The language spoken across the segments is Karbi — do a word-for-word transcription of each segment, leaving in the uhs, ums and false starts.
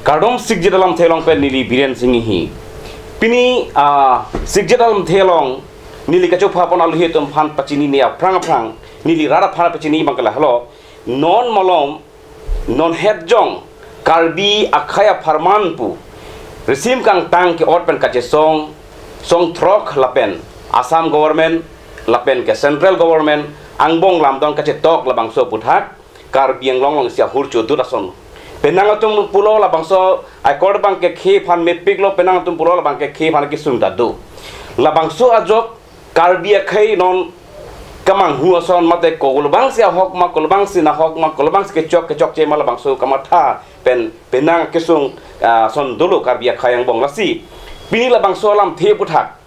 Kardom, Sikjit alamthe along pen neli Biren Singhi. Pini, ah, Sikjit alamthe along neli kachopha pon aluhi atum aphan pachinine aphrang aphrang, neli rat aphan pachini abang ke lahelo. Non malom, non hetjong, Karbi akhei apharman pu risim kangtang ke-ot pen kachesong, songthrok lapen Assam government lapen ke central government angbong lamdon kachetok labangso aputhak Karbi Anglong along isi ahur chodut ason. Penang atum pulo labangso accord abang ke khei aphan mepiklo, penang atum pulo labang ke khei aphan kesung ta do. Labangso ajok Karbi akhei non kemanghu ason mate kolobangsi ahok ma, kolobangsi nahok ma, kolobangsi kechok kechokche ma, labangso kamatha pen penang kesung, ah, ason dolo Karbi akhei angbong. Lasi pini labangso alamthe aputhak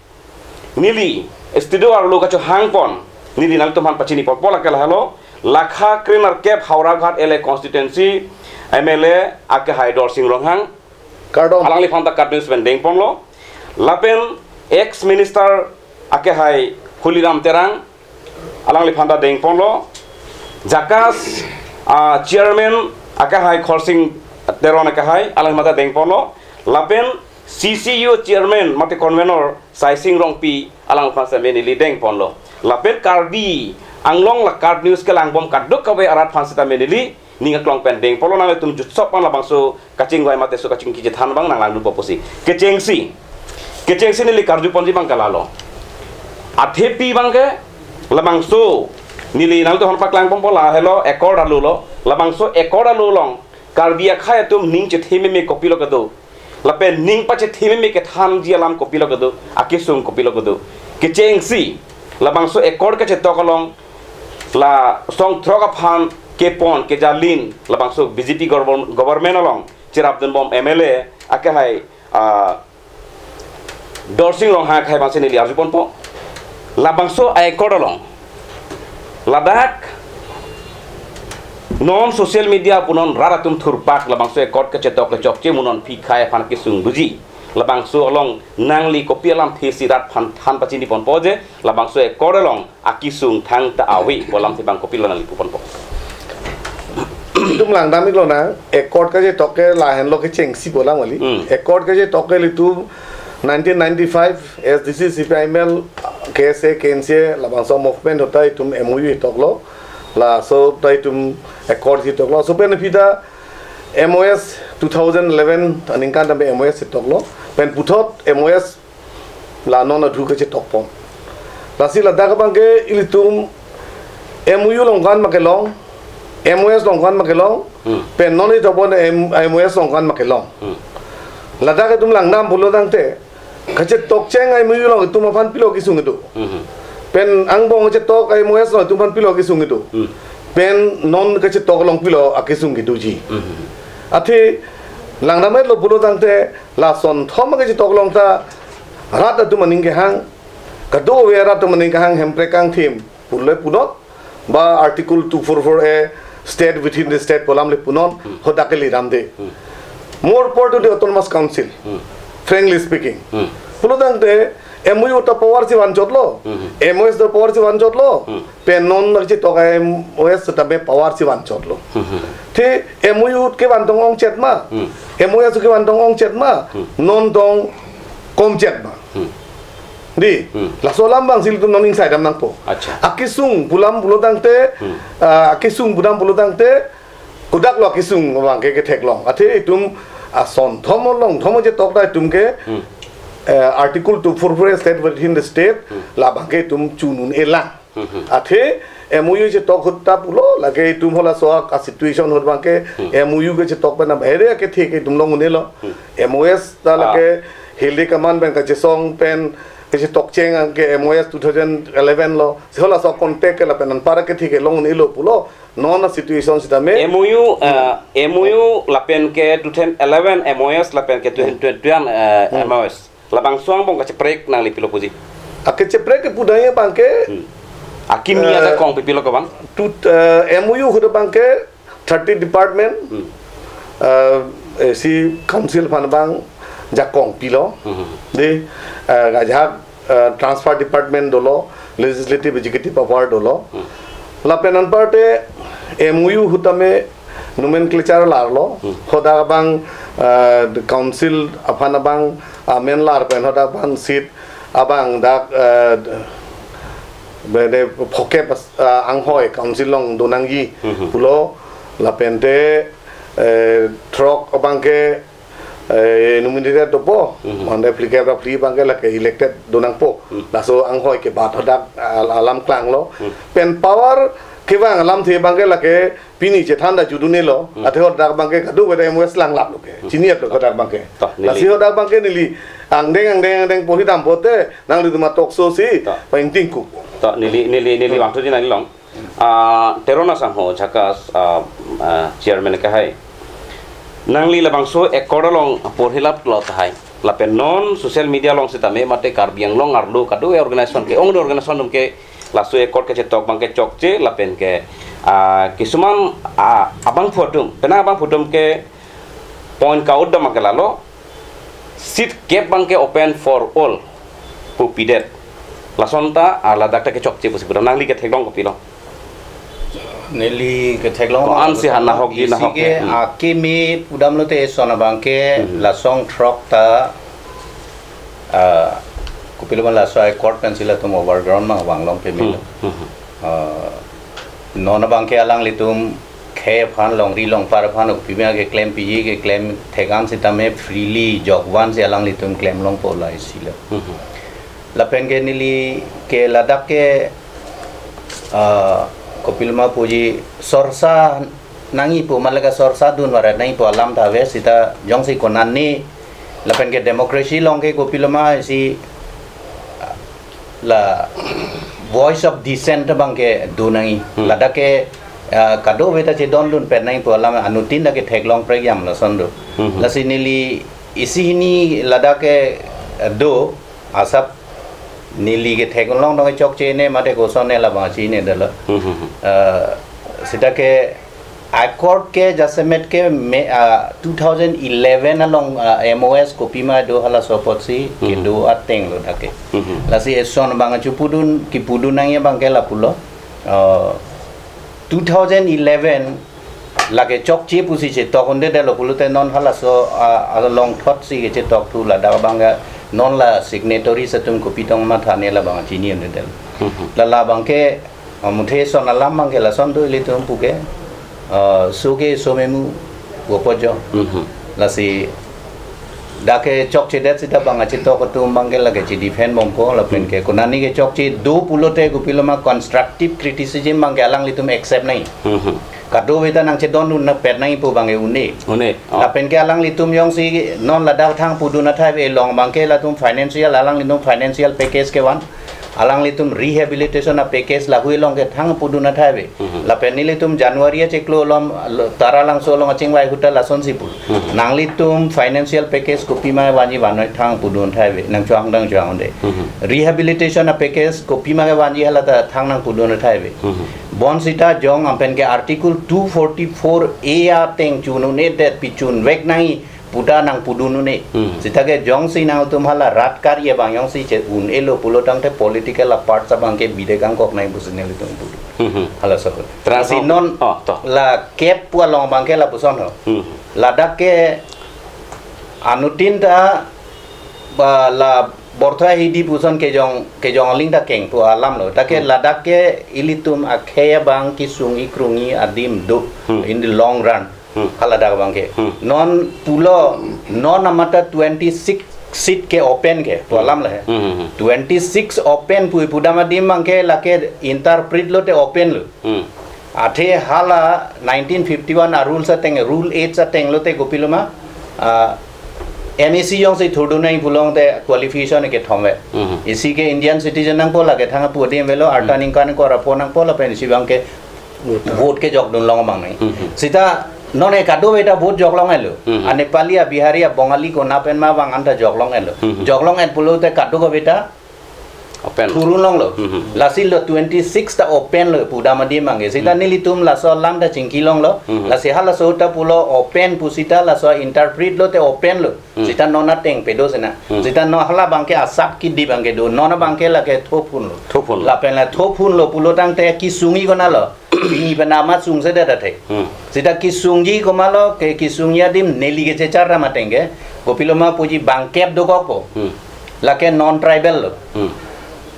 neli studio arlo kachohang pon, neli nangtum aphan pachini ponpo lake lahelo, lakha krenerkep Howraghat L A constituency M L A akehai Dorsing Ronghang. Kardom. Alangliphan ta KAT News pen dengponlo. Lapen ex minister akehai Holiram Terang, alangliphan ta dengponlo. JACAS, ah, chairman akehai Khorsing Teron akehai, alangliphan ta dengponlo. Lapen C C U chairman mate convener Saising Rongpi, alangphan sitame neli dengponlo. Lapen Karbi Anglong la KAT News kelangbom kadokave arat aphan sitame neli ning aklong pen dengponlo, nanglitum jutsop pon labangso kachingvai mate so kachingki chethan abang nang langdunpo pusi. Kechengsi, kechengsi neli karju ponji abang ke lalo. Athepi abang ke labangso neli nangtum aphan paklang ponpo lahelo accord alo lo. Labangso accord alo along Karbi akhei atum ning chethe meme kopilo kedo, lapen ning pachethe meme kethanji alam kopilo kedo, akesung kopilo kedo. Kechengsi labangso accord kachetok along la songthrok aphan kepon kejalin labangso B J P govern-, government along cherapdunbom M L A akehai, ah, Dorsing Ronghang akehai abangsi neli arju ponpo. Labangso accord along ladak non social media punon rat atum thurpak labangso accord kachetok kechokche mu non phi khei aphan kesung doji. Labangso along nangli kopi alamthe si rat aphan than pachini ponpo je labangso accord along akesung thangta ave pu alamthe abang kopilo nangli pu ponpo? Itum langdam-iklo nang, accord kachetok ke lahenlo kechengsi pu alam kali. Hmm. Accord kachetok ke ilitum nineteen ninety-five S D C, C P I M L, K S A, K N C A, labangso movement ahut ta itum M O U toklo. Laso ta itum accord si toklo. Laso pen aphi ta M O S two thousand eleven aningkan tame M O S si toklo. Pen puthot M O S la non adhu kachetokpon. Lasi ladak abang ke ilitum M O U along ko-an ma kelong, M O S along ko-an ma kelong, Hmm. pen non itokpon M-, M O S along ko-an ma kelong. Hmm. Ladak itum langdam pulo tangte, kachetokcheng M O U along itum aphan pilo kesung kedo. Hmm. Pen angbong kachetok M O S along itum aphan pilo kesung kedo. Hmm. Pen non kachetok along pilo akesung kedoji. Hmm. Athe langdam-etlo pulo tangte, la sonthom kachetok along ta rat atum aning kehang, kadokave rat atum aning kehang Hemprek kangthim pule punon, ba Article two four four A, state within the state pu alam le punon, Hmm. hadak ke liram de. Hmm. More power to the Autonomous Council, Hmm. frankly speaking. Hmm. Pulo tangte, M O U ta power si vanchotlo, Hmm. M O S ta power si vanchotlo, Hmm. pen non kachetok M O S tame power si vanchotlo. Hmm. Te M O U kevantong ongchet ma, Hmm. M O S kevantong ongchet ma, Hmm. non tong komchet ma. Hmm. Di, Hmm. laso alam abang si ilitum non ingsai dam nangpo. Acha. Akesung pu alam pulo tangte, Hmm. ah, akesung pu alam pulo tangte, kodaklo akesung abang ke ketheklong. Athe itum, ah, sonthom along thom chetok ta itum ke, Hmm. eh, Article two four four A, state within the state, Hmm. labang ke itum chun un-elang. Hmm, hmm. Athe M O U chetok ahut ta pulo, lake itum halaso a situation ahut abang ke Hmm. M O U kachetok pen abang here akethe ke itum long un-elo. Hmm. M O S ta Ah. lake Hills Command pen kachesong pen kachetokcheng abang ke M O S two thousand eleven lo. Si halaso contact ke lapen anpar akethe ke long un-elo pulo. Non a situation sitame. M O U, eh, M O U lapen ke two thousand eleven M O S lapen ke Hmm. two thousand twenty-one, eh, Hmm. M O S. Labangso angbong kacheprek nangli pilo puji? Akacheprek ke pudainya abang ke, Hmm. Akimi Eh, ajakong pipilo ke abang? Tut, eh, M O U ahut abang ke thirty department, Hmm. eh, eh, si council aphan abang jakong pilo. Hmm. Di, eh, ajahak, eh, transfer department dolo, legislative, executive power dolo. Hmm. Lapen anparte M O U ahut tame Nomenclature larlo, hmm, hadak abang, eh, council aphan abang amen lar pen hadak abang seat abang dak, eh, bede phokep, eh, anghoi council along donangji, hmm, pulo, lapente, eh, throk abang ke, eh, nominated dopo, hmm, mande phlikep ra phli abang ke lake elected donangpo. Hmm. Laso anghoi ke bat hadak al-, alam klanglo. Hmm. Pen power kevang alamthe abang ke lake pini chethan ta judunelo, hmm, athe hadak abang ke kadokave ta M O S langlaplo ke. Hmm. Chini atlo hadak abang ke. To, neli. Lasi hadak abang ke neli angdeng, angdeng, angdeng pohi dam pote, nanglitum atok so si, to, painting ku. To, neli, neli, neli, hmm, bangthu di nanglong. Ah, Teron asangho, Jakas, ah, ah, chairman ke hai. Nangli labangso accord along porhilaplo tahai. Lapen non social media along sitame mate Karbi Anglong arlo kadokave organization ke, ong organization atum ke laso accord kechetok abang ke chokche lapen ke, ah, kisuman, ah, abangphu atum, penang abangphu atum ke point ka-ut dam abang ke lalo, seat kep abang ke open for all pu pidet. Lason ta, ah, ladak ta kechokche pusi pura nangli ketheklong kopilo? Neli ketheklong ko-an si ha nahok di isi nahok ke, ke, hmm, akimi pudamlote eson abang ke, hmm, lasong throk ta, ah, kopilo ma laso accord pen si latum overground ma vanglong pemelo. Hmm, hmm, hmm. Ah, non abang ke alanglitum khei aphan longri longpar aphan kopima keklem piji keklem thek-an sitame freely jokvan si alanglitum klemlongpo la isi lo. Hmm, hmm. Lapen ke neli ke ladak ke, ah, kopilo ma puji sorsa nangji pu, malaka sorsa dun varet nangji pu alam ta ave, sita jongsi konane lapen ke democracy along ke kopilo ma si, ah, la voice of dissent abang ke do nangji. Hmm. Ladak ke, ah, kadokave ta chedondun pet nangji pu alam anuttin ta ketheklong prekjam lason do. Hmm. Lasi neli isi hini ladak ke, ah, do asap neli ketheklong dong chokche ne mate koson ne labang chinine detlo. Hmm, hmm, hmm. Ah, sita ke accord ke jasemet ke me, ah, two thousand eleven along, ah, M O S kopima do halaso apotsi, mhm, kedo atenglo dak ke. Mhm. Lasi eson abang chepudun, kepudun nangji abang ke lapulo. Ah, two thousand eleven lake chokche pusi chetok un-edetlo pulote non halaso, ah, along thotsi kechetokthu ladak abang ke non la signatories atum kopi tong ma than ne labang chini un-edetlo. Mhm. La labang ke, ah, muthe eson alam abang ke lason do ilitum pu ke, ah, so ke so memu vopo jo. Mhm. Lasi dak ke chokchedet sita abang achetok atum abang ke lake chedefend bompo lapen ke, mhm, konane ke chokche do pulote kopilo ma constructive criticism abang ke alanglitum accept nangji. Mhm. Kadokave ta nangchedondun nangpet nangji pu abang ke un-e. Un-e. Oh. Lapen ke alanglitum jongsi non ladak thang pudun athai ave along abang ke latum financial, alanglitum financial package kevan. Alanglitum rehabilitation a-package lahui along ke thang pudun athai ave. Mhm. Lapen nelitum January achiklo along, lo, Taralangso along achingvai ahut ta lasonsi pu. Mhm. Nanglitum financial package kopima vanji vanoi thang pudun athai ave. Nangchohang dang chohang un-e. Mhm. Rehabilitation a-package kopima vanji hala ta thang nangpudun athai ave. Mhm. Bonsita jong ampen ke Article two forty-four A ateng chun un-edet pi chunvek nangji pu ta nangpudun un-e. Hmm. Sita ke jongsi nangtum hala rat karye abang jongsi che-un-elo pulo tangte political a-parts abang ke bide kangkok nangji pusi nelitum pudun. Hmm, hmm. Halaso ahut. Transform. Lasi non, oh, to, la kep pu along abang ke lapuson ho. Hmm. Ladak ke anuttin ta ba la bortha hidi puson kejong, kejong aling ta keng pu alamlo. Ta ke, hmm, ladak ke ilitum akhei abang kesung ikrung-i adim do, hmm, in the long run. Hmm. Haladak abang ke. Hmm. Non pulo, non amata twenty-six seat ke open ke, pu, hmm, alam le. Hmm, hmm, hmm. Twenty-six open pu, pudam adim abang ke lake interpret lote open lo. Hmm. Athe hala nineteen fifty-one a-rules ateng, rule eight ateng lote kopilo ma, ah, M A C jongsi thurdun nangji pulote qualification kethom ave. Hmm. Isi ke Indian citizen nangpo, lake thang apu adim avelo, arta, hmm, ningkan ingkoi ra pho nangpo lapen isi abang ke vote, vote kejokdun long abang nangji. Mhm. Sita non e kadokave ta vote joklong-etlo. Mhm. A-Nepali, a-Bihari, a-Bongali konat pen ma abang anta joklong-etlo. Mhm. Joklong-et pulote kadokave ta open, thurun longlo. Mhm. Lasi lo twenty-six ta open lo pudam adim abang ke. Sita, mhm, nelitum laso alam ta chingki longlo. Mhm. Lasi halaso ta pulo open pusita laso interpret lote open lo. Hmm. Sita non ateng pedo sena. Hmm. Sita non hala abang ke asap kidi abang ke do. Non abang ke lake thopun lo. Thopun lo. Lapen la thopun lo pulo tangte kesung-i konatlo. pini pen amat sungsedet athe. Hmm. Sita kesungji komatlo ke kesungji adim neli kechechar ram ateng ke. Kopiloma puji bangkep dokokpo. Hmm. Lake non tribal lo. Hmm.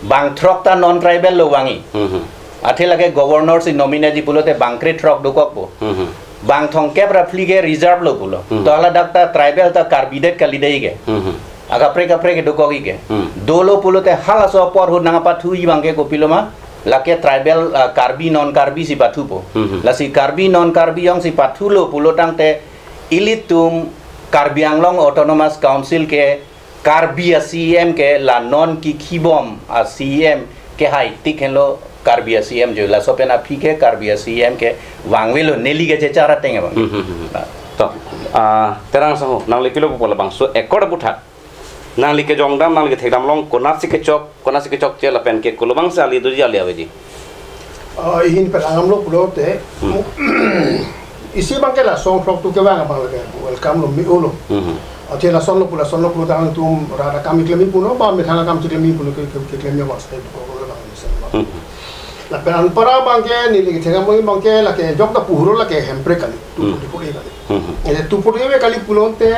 Bangthrok ta non tribal lo vangji. Hmm. Athe lake governor si nominate ji pulote bangkrethrok dokokpo. Hmm. Bangthongkep ra phli ke reserve lo pulo. Hmm. To haladak ta tribal ta Karbi det kali dei ke. Hmm. Akaprek kaprek ke dokokji ke. Hmm. Dolo pulote halaso apor ahut nangpathuji abang ke kopiloma. Lake tribal, ah, Karbi non Karbi si pathupo. Hmm. Lasi Karbi non Karbi jongsi pathulo pulo tangte ilitum Karbi Anglong Autonomous Council ke Karbi a-C E M ke la non kekhibom a-C E M ke haitik henlo Karbi a-C E M jo laso pen aphi ke Karbi a-C E M ke vangvelo neli kechechar ateng abang. Hmm, hmm, hmm. Nah. To, ah, Terang Sahu, nangli pilo pu labangso accord aputhak. Nangli kejongdam, nangli kethekdam along, konatsi kechok, konatsi kechokche lapen ke kolobangsi ali doji ali aveji. Ah, ihin pen angam lo pulote, Hmm. isi abang ke lason throk tu kevang abang lake, welcome lo me-olo. Hmm. Athe lason lo pu, lason lo pu tangtum rat akam keklem pu no, ba methang akam keklem pu no ke, ke, keklem ya bas, eh, ko, ko, abang, mesen, abang. Hmm. Lapen anpar abang ke, neli kethekdam abang ke, lake jok ta pu huro lake Hemprek kali, Hmm. two forty-four A kali. Hmm. Eh, two forty-four A kali pulote,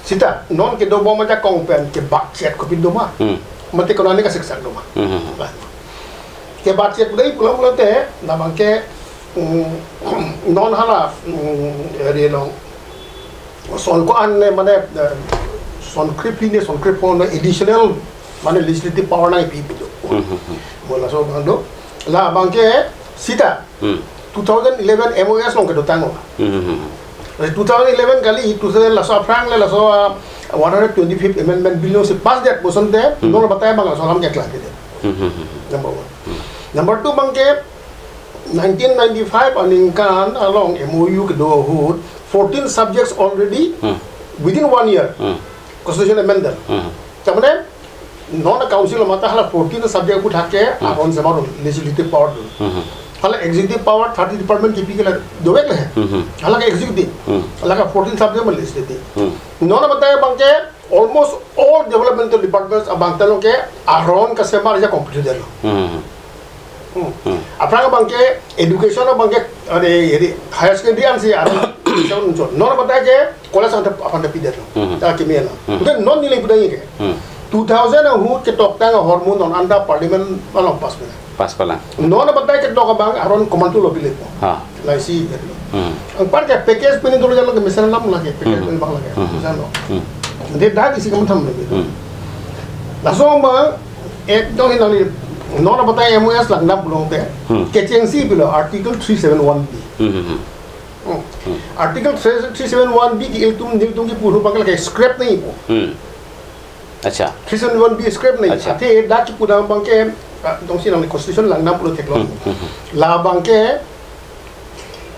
sita, non kedobom ajakong pen, kebakchet kopin doma. Hmm. Mate konane kasiksak doma. Hmm. Bah. Kebakchet pu dei pulo pulote, labang ke, mm, non hala, mm, area along. Son ko-an ne mane, eh, son krepli ne son krepho ne additional mane legislative power nangpi pi do. Hmm, hmm, hmm. Mo laso abang do. Labang ke sita Hmm. two thousand eleven M O S along kedotang lo. Hmm, hmm, hmm. Laso two thousand eleven kali, two thousand laso aphrang le laso, ah, one hundred twenty-fifth Amendment Bill alongsi pass det puson te, Hmm. non batai abang laso alam keklang ke det. Hmm, hmm, hmm, hmm. Number one. Hmm. Number two abang ke, nineteen ninety-five aningkan along M O U kedo ahut, fourteen subjects already Hmm. within one year. Hmm. Constitution amendment. Hmm. Tamane, non council mata hala fourteen subject aputhak ke, Hmm. aron semar legislative power do. Hmm. Hala executive power thirty department kipi ke la dovek le. Hmm. Hala ke executive. Hmm. Hala ke fourteen subject ma legislative. Hmm. Non batai abang ke almost all developmental departments abang ta along ke aron kasemar ja complete lo. Hmm. Hmm. Hmm. Aphrang abang ke education abang ke, are, are, higher secondary ansi aron education unchot. Non batai ke college ang ta aphan ta pidet lo. Hmm. Ta kimi na. Hmm. Kemudian non neli pudai ke. Hmm. Two thousand ahut ketoktang ahormu non anta parliament along pass pina. Pass pala. Non batai ketok abang aron komantu lo bilik. Ha. Laisi. Hmm. Anpar ke package pini dulu jalan ke mesen alam lake, package Hmm. pini bang lake. Hmm. Mesen lo. Hmm. Dia dak isi kementham lagi. Hmm. Langsung abang, eh, dong hinang ni, non batai M O S langdam pulote. Hmm. Kechengsi bilo Article three seven one B. Hmm, hmm, hmm. Hmm. Hmm. Article three seven one B ke ilitum, ilitum ke pu huro abang ke lake scrap nangji pu. Hmm. Acha. Three seven one B scrap nangji. Acha. Athe dak kipu abang ke, ah, dongsi nang constitution langdam pulo theklong. Hmm, hmm, hmm. Labang ke,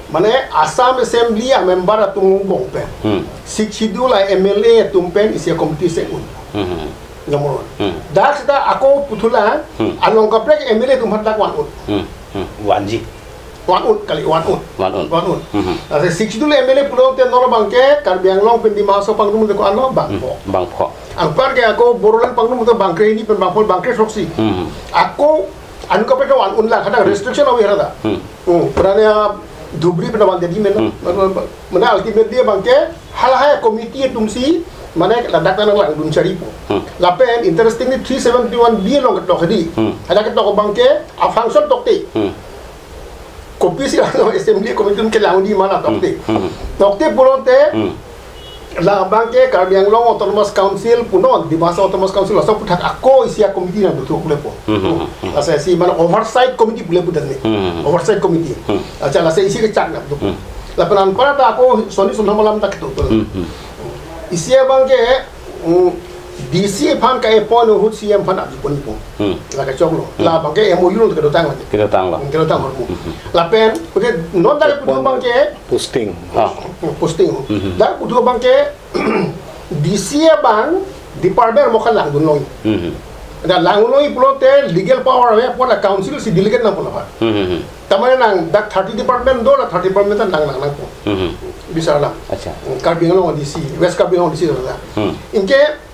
mane Assam Assembly a member atum angbong pen. Hmm. Sixth Schedule a M L A atum pen isi a committee seng un. Hmm, hmm, hmm. Number one. Hmm. Dak sita ako puthot la, Hmm. along kaprek M L A atum aphan dak van un. Hmm, hmm. Vanji. Van un, kali van un. Van un. Van un. Mhm. Laso Sixth Schedule M L A pulote non abang ke Karbi Anglong pen Dima Hasao pangrum te ko-an lo bangpho. Hmm, bangpho. Anpar ke ako Bodoland pangrum te bangkre hini pen bangpho bangkre throksi. Mhm. Ako anut kaprek van un la kada Hmm. restriction awi hara da. Hmm. Hmm. Pura ne, ah, Dhubri pen van de di men. Hmm. Mane ultimately abang ke halahai committee atumsi mane ladak ta nanglangdun chari po. Hmm. Lapen interestingly three seventy-one B along ketok di. Hmm. Hadak ketok abang ke a function tokte. Hmm. Kopisi ano assembly committee atum kelang di ma la tokte. Hmm, hmm. Tokte pulote Hmm. labang ke Karbi Anglong Autonomous Council punon, Dima Hasao Autonomous Council laso aputhak ako isi a committee nangduthu pulepo. Hmm, hmm, hmm, hmm. Laso isi mane oversight committee pule pudet ni. Hmm, hmm, hmm. Oversight committee. Hmm. Acha laso isi kechak nangduthu. Hmm. Lapen anpar ta ako soni sonham alam ta ketok. Hmm, hmm. Isi abang ke, mm, D C aphan ka-appoint ahut C M aphan arjupon ipo. Hmm. La kechoklo. Hmm. Labang ke M O U along kedotang lagi. Kedotang lo. Kedotang ahormu. Hmm. Lapen, oke, non dak puthot abang ke Posting. Ah. Posting. Hmm. Dak puthot abang ke D C abang department mo khalangdun long. Hmm. Dak langdun long pulote legal power ave, apot la council si delegate nangpo la. Hmm, hmm, hmm. Tamane nang dak thirty department do, la thirty department ta nang nang nangpo. Hmm. Bisar alam. Acha. Karbi Anglong D C, West Karbi Anglong D C do la. Hmm. Anke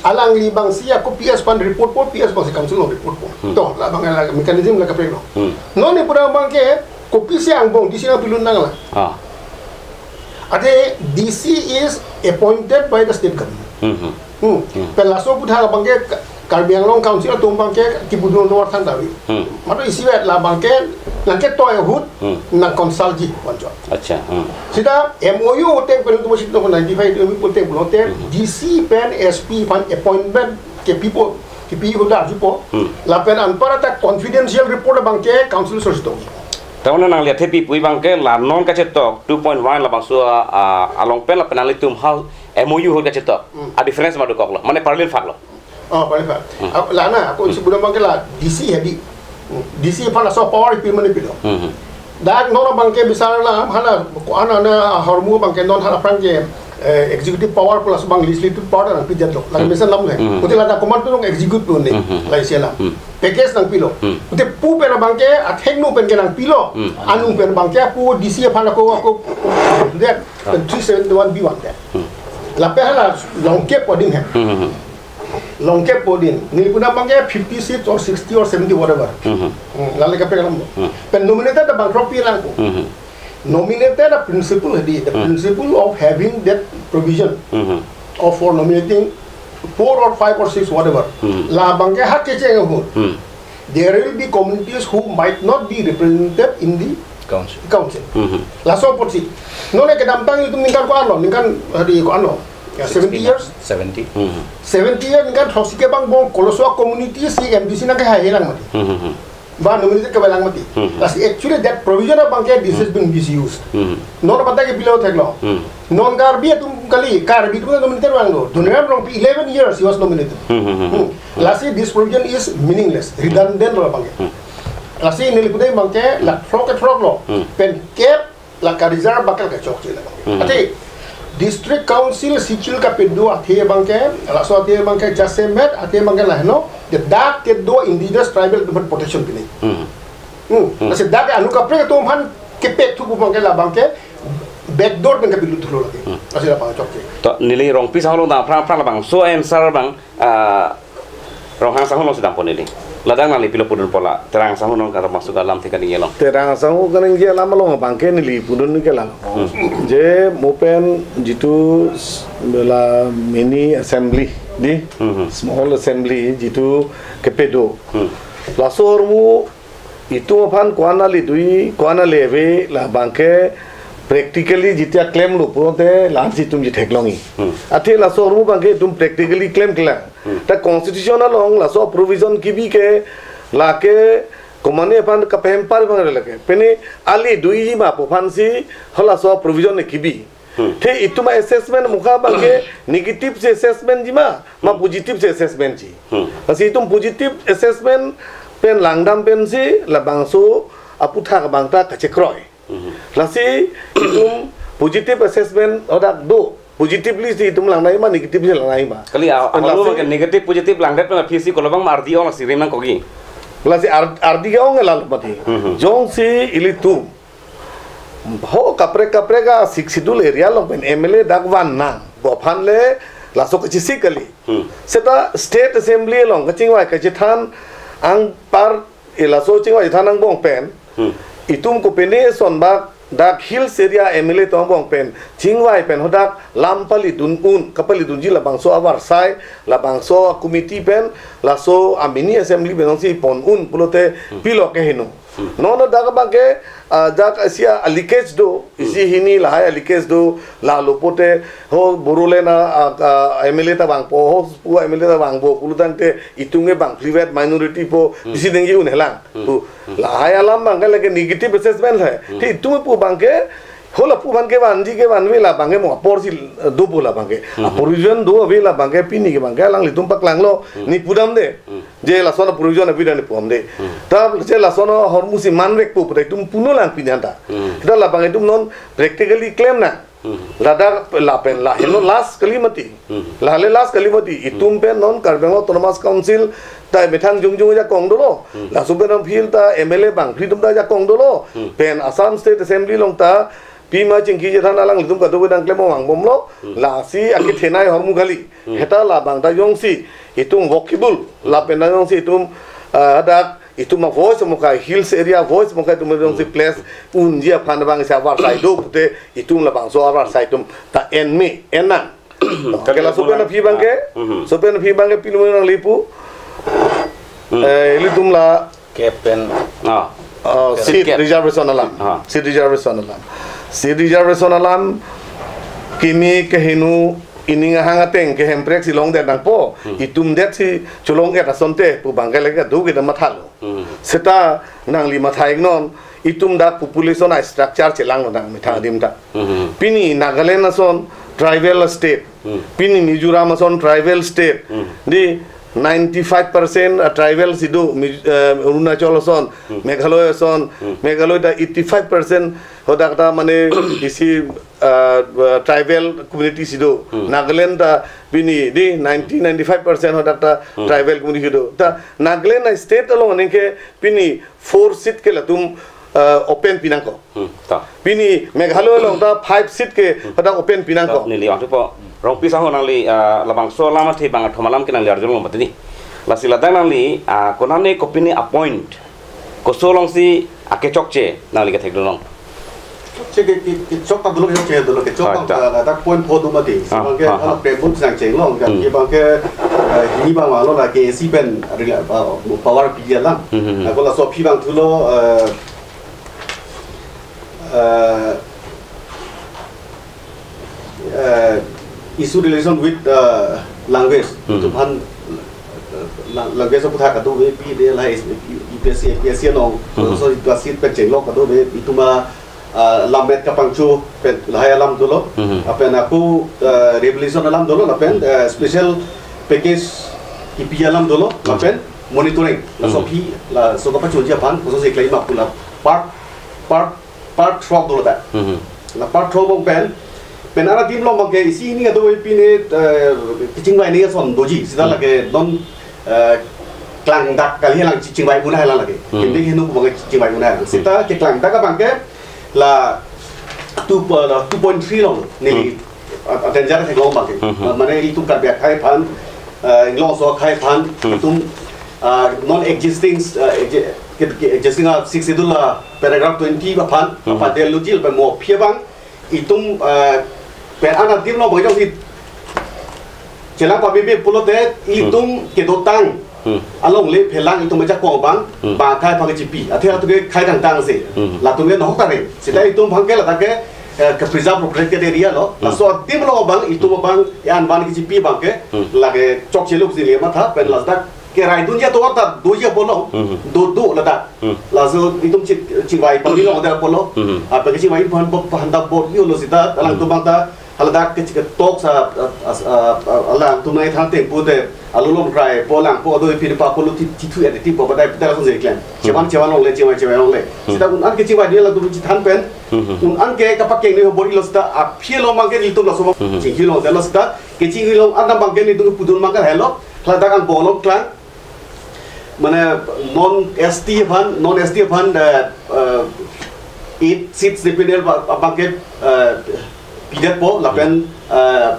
alangli abangsi ako P S aphan report po, P S abangsi council along report po. Hmm. To, labang la mechanism la kaprek lo. Hmm. Non ni pura abang ke Kopisi angbong D C nangpilun nanglang. Ah. Athe D C is appointed by the state government. Hmm, hmm. Hmm. Hmm. Pen laso aputhak abangke Ka-, Karbi Anglong Council atum abangke kipudun tovar than tavi. Hmm. Mato isivet la abangke nangketoi ahut Hmm. nang consultji vancho. Acha. Hmm. Sita M O U ateng pen tu masih tu ninety-five M O U ateng pulote Hmm. D C pen S P aphan appointment kepipo, kepi ahut arjupo. Hmm. Lapen anparta confidential report abangke council source to. Tangna nangli athe pi pui abangke la non kachetok two point one labangso a, a, along pen lapen nanglitum hal M O U ahut kachetok. Hmm. A difference ma dokoklo. Mane parallel phaklo. Oh, parallel phak. Hmm. Ah, la na, ako Hmm. isi budam abangke la D C hedi. Hmm. D C aphan laso power pi mane pilo. Hmm, hmm. Dak non abangke bisar la, hala, ko-an ana ahormu abangke non hala aphrang ke, eh, executive power plus abang legislative power nangpidetlo. Lagi Hmm. mesen lam le. Hmm. Pute ladak command tu nang execute tu ne. Hmm, hmm. La isi la. Hmm. Package nangpilo. Hmm. Pute pu pen abangke athengno pen ke nangpilo. Hmm. Anu pen abangke pu D C aphan ako, ako, that, Ah. pen three seventy-one B one that. Hmm. Lapen hala longkep po din he. Hmm, hmm, hmm. Longkep po din. Neli puna abangke fifty seats or sixty or seventy, whatever. Hmm, hmm. Hmm, lale kaprek alam. Hmm. Pen nominated abang trophy lang ko. Hmm, hmm. Nominated a principle hedi, the Hmm. principle of having that provision Hmm, hmm. of for nominating four or five or six, whatever. Hmm. La abangke ha kecheng ahut. Hmm. There will be communities who might not be represented in the Council. Council. Hmm, hmm. Laso apotsi. Non ke kedamtang itum ningkan ko-anlo, ningkan hedi ko-anlo. Ya, seventy years. Seventy. Hmm. Seventy years ningkan throksi ke bang bong koloso community si M D C nangkehai lang mati. Hmm, hmm, hmm. Ba nominated ke lang mati. Hmm. Lasi actually that provision abangke this has Hmm. been misused. Hmm. Non abangke pilo theklo. Hmm. Non Karbi atum kali, Karbi atum nominated vanglo. Doniram Rongpi eleven years he was nominated. Hmm, hmm, hmm, hmm. Hmm. Lasi this provision is meaningless, redundant lo abangke. Hmm. Lasi neli pudai abangke la throk ke throklo. Hmm. Pen kep la ka-reserve abangke kachokche la. Hmm. Athe District Council Sechil kapedo athe abangke, laso athe abangke jasemet athe abangke laheno, the dak kedo indigenous tribal atum aphan protection pini. Hmm. Hmm. Hmm. Lasi dak anu kaprek atum aphan kepek thu pu abangke la abangke backdoor pen kapilut thulo lagi. Hmm. Lasi la abang chokche. To neli Rongpi asangho along dam aphrang aphrang labangso answer abang, ah, Ronghang asangho alongsi dampo neli. Ladak nangli pilo pudunpo la, Terang asangho along kata masuk alam tika ningje along. Terang asangho kaningje alam along abangke neli pudun ke la. Hmm. Je mo pen jitu s-, la mini assembly di, Hmm, hmm. small assembly jitu kepedo. Hmm. Laso ahormu itum aphan ko-an ale dui, ko-an ale ave, la abangke practically jitia klemlo pulote la-ansi itum jitheklongji. Hmm. Athe laso ahormu abangke itum practically klemkle. Hmm. Ta constitution along laso provision kebi ke lake komane aphan kapahempar abang lake. Pini ale duiji ma pu aphansi halaso provision kebi. Hmm. Te itum assessment mukha abangke negative si assessmentji ma, ma positive si assessmentji. Hmm. Lasi itum positive assessment pen langdam pensi labangso aputhak abang ta kachekroi. Hmm. Lasi itum positive assessment hadak do. Positively si itum langnoi ma, negatively langnoi ma. Kali a-, Lasi ahormu ke negative positive langdet pen aphi si kolobang ma ardi ong lasi rim nangkokji. Lasi ar-, ardi ke ong la mati. Hmm. Jongsi ilitum ho kaprek kaprek a Sixth Schedule area along pen M L A dak van nang. Bo aphan le laso kachesik kali. Hmm. Seta State Assembly along kachingvai kachethan anpar, e laso chingvai chethan angbong pen. Hmm. Itum kopine son bak dak hills area M L A atum angbong pen chingvai pen hadak lam palidun un, kapalidunji labangso avarsai, labangso committee pen, laso a mini assembly pen si pon un pulote Hmm. pilo keheno. Hmm. Non dak abangke, ah, dak isi a leakage do, Hmm. isi hini lahai a leakage do, lalo pote, ho Bodoland a, a, a, M L A ta vangpo, ho pu M L A ta vangpo, pulotangte itum ke bang private minority po, Hmm. isi dengji un helang. Hmm. Pu, Hmm. lahai alam abangke lake negative assessment hai. Hmm. Te itum pu abangke, ho lapu abangke vanji ke vanve la abangke mo aporsi, eh, dopo la abangke. Hmm. A provision do ave la abangke pini ke abangke alanglitum paklanglo, Hmm. ne pudam de. Hmm. Je lason a provision ave dan ne pudam de. Hmm. Ta je lason ahormu si manvekpo pu ta itum puno lang pini anta. Hmm. Ta labang itum non practically klem nang. Hmm. Ladak lapen lahelo last kali mati. Hmm. Lahelo last kali mati. Itum Hmm. pen non Karbi Anglong Autonomous Council ta methang jongjong ajakong dolo. Hmm. Laso pen aphi ta M L A bang freedom ta ajakong dolo. Hmm. Pen Assam State Assembly along ta pima chingki chethan alanglitum kadokave nangklem vangbomlo. Hmm. Lasi akethenei ahormu kali. Hmm. Heta labang ta jongsi itum workable, lapen ta jongsi itum, ah, hadak Itum a voice amokai, hills area voice amokai itum jongsi place unji aphan abang isi avarsai do pute itum labangso avarsai itum ta enme, en nang. Kali ke laso pen aphi abangke, Mhm. laso pen aphi abangke pilo nanglipu. Hmm. Eh, ilitum la Kepen. Ah. Oh, Seat seat cap. reservation alam. Ah. Seat reservation alam. Seat reservation alam. Kimi kehinu ining ahang ateng ke Hemprek si longdet nangpo. Hmm. Itum det si cholongdet asonte pu abangke lake do kita mathalo. Hmm. Seta nangli matha iknon, itum dak population a structure chelang nang methang adim ta. Hmm. Pini Nagaland ason tribal state. Hmm. Pini Mizoram ason tribal state. Hmm. Di ninety-five percent a tribal si do, Mi-, eh, Arunachal ason, Hmm. Meghalaya ason, Hmm. Meghalaya ta eighty-five percent hodak ta mane isi, eh, tribal community si do. Hmm. Nagaland ta pini di ninety, ninety-five percent hodak ta Hmm. tribal community si do. Ta Nagaland a state along aningke pini four seat ke latum, eh, open pinangkok. Hmm, ta. Pini Meghalaya along ta five seat ke Hmm. hodak open pinangkok. Ta, neli wangthupo. Rongpi saho nangli, ah, labangso alam athe bang athom alam ke nangli arjulong mati ni. Lasi ladak nangli, ah, konane kopine appoint. Koso alongsi akechokche nangli kethekdunlong. Chok ke, ke, kechok ta dolo, kechokche dolo, kechok Hoi, ta, ta. ah, ladak point pho do mati. Ah, Sebangke ah, ala ah. prebut sang chenglong, kan, Hmm. ke bangke, eh, hini bang walo la ke isi pen rila, ah, power pi alam. Hmm, hmm, hmm. Ako laso aphi bang thulo, eh, eh, eh, issue relation with, eh, language. Hmm. Itum aphan, eh, la-, language aputhak kadokave pi de la U P S C, A P S C along. Hmm. So, itum a seat pen chenglok kadokave itum a, eh, lammet kapangcho pen lahai alam dolo. Hmm. Lapen ako, eh, revolution alam dolo, lapen, eh, special package kipi alam dolo, Hmm. lapen monitoring. Laso Hmm. aphi, laso kapachunji aphan, kosonsi claim apula part, part part throk dolo ta. Mhm. La part throk bong pen, pen ara adim along bangke isi hini kadokave pine, eh, kechingvai ni ason doji, seta Hmm. lake non, eh, klangdak kali helang chi-, chingvai un-e helang lake. Hmm. Hindi hinu bangke chingvai un-e helang. Hmm. Seta keklangdak abangke la two, eh, la two point three along neli Hmm. a, a danger theklong bangke. Hmm, hmm. Ma-, mane itum Karbi akhei aphan, eh, inglong aso akhei aphan, Hmm. itum, ah, non-existing, eh, exi-, ke, ke, existing, ah, Sixth Schedule, ah, paragraph twenty aphan, Hmm. aphan del lujil pen mo aphi abang, itum, eh, pen ara adim along bang jongsi chelang pame pulote Hmm. itum kedotang Hmm. alongle phelang itum ajakong abang, Hmm. bang akhei aphan kechipi. Athe atum ke khei tangtang si. Hmm. Latum ke nohok ta ring. Seta Hmm. itum abangke ladak ke, eh, ke preserve protected area lo. Hmm. Laso adim along abang itum abang ya anvan kechipi abangke Hmm. lake chokche lo pusi neli matha pen Hmm. ladak ke raidun ya tovar ta doji apotlo. Hmm. Do do ladak. Hmm. Laso itum chi-, chingvai pami long ada apotlo. Hmm. Apa ke chingvai phan bo-, phan ta bor yo lo seta alang Hmm. itum abang ta haladak ke chike talks a, a, a, a, a, alangtum nangthan teng pute alulom krai po lang po do ipi pa kolo ti, ti thu edi ti po badai pita langsung je klem. Hmm. Chevan, chevan longle, chevan, chevan longle. Hmm. Seta un-an ke chevan dia latum chethan pen. Hmm. Un-an ke kapakeng ni bor-ilo seta aphi along bangke nelitum laso Hmm. chingki long, laso seta kechingki long anam bangke nelitum pudun bangke helo. Haladak angbong along klang. Mane non S T aphan, non S T aphan, eh, eh, eight seats dependent ba-, abangke, eh, pidetpo, lapen, eh,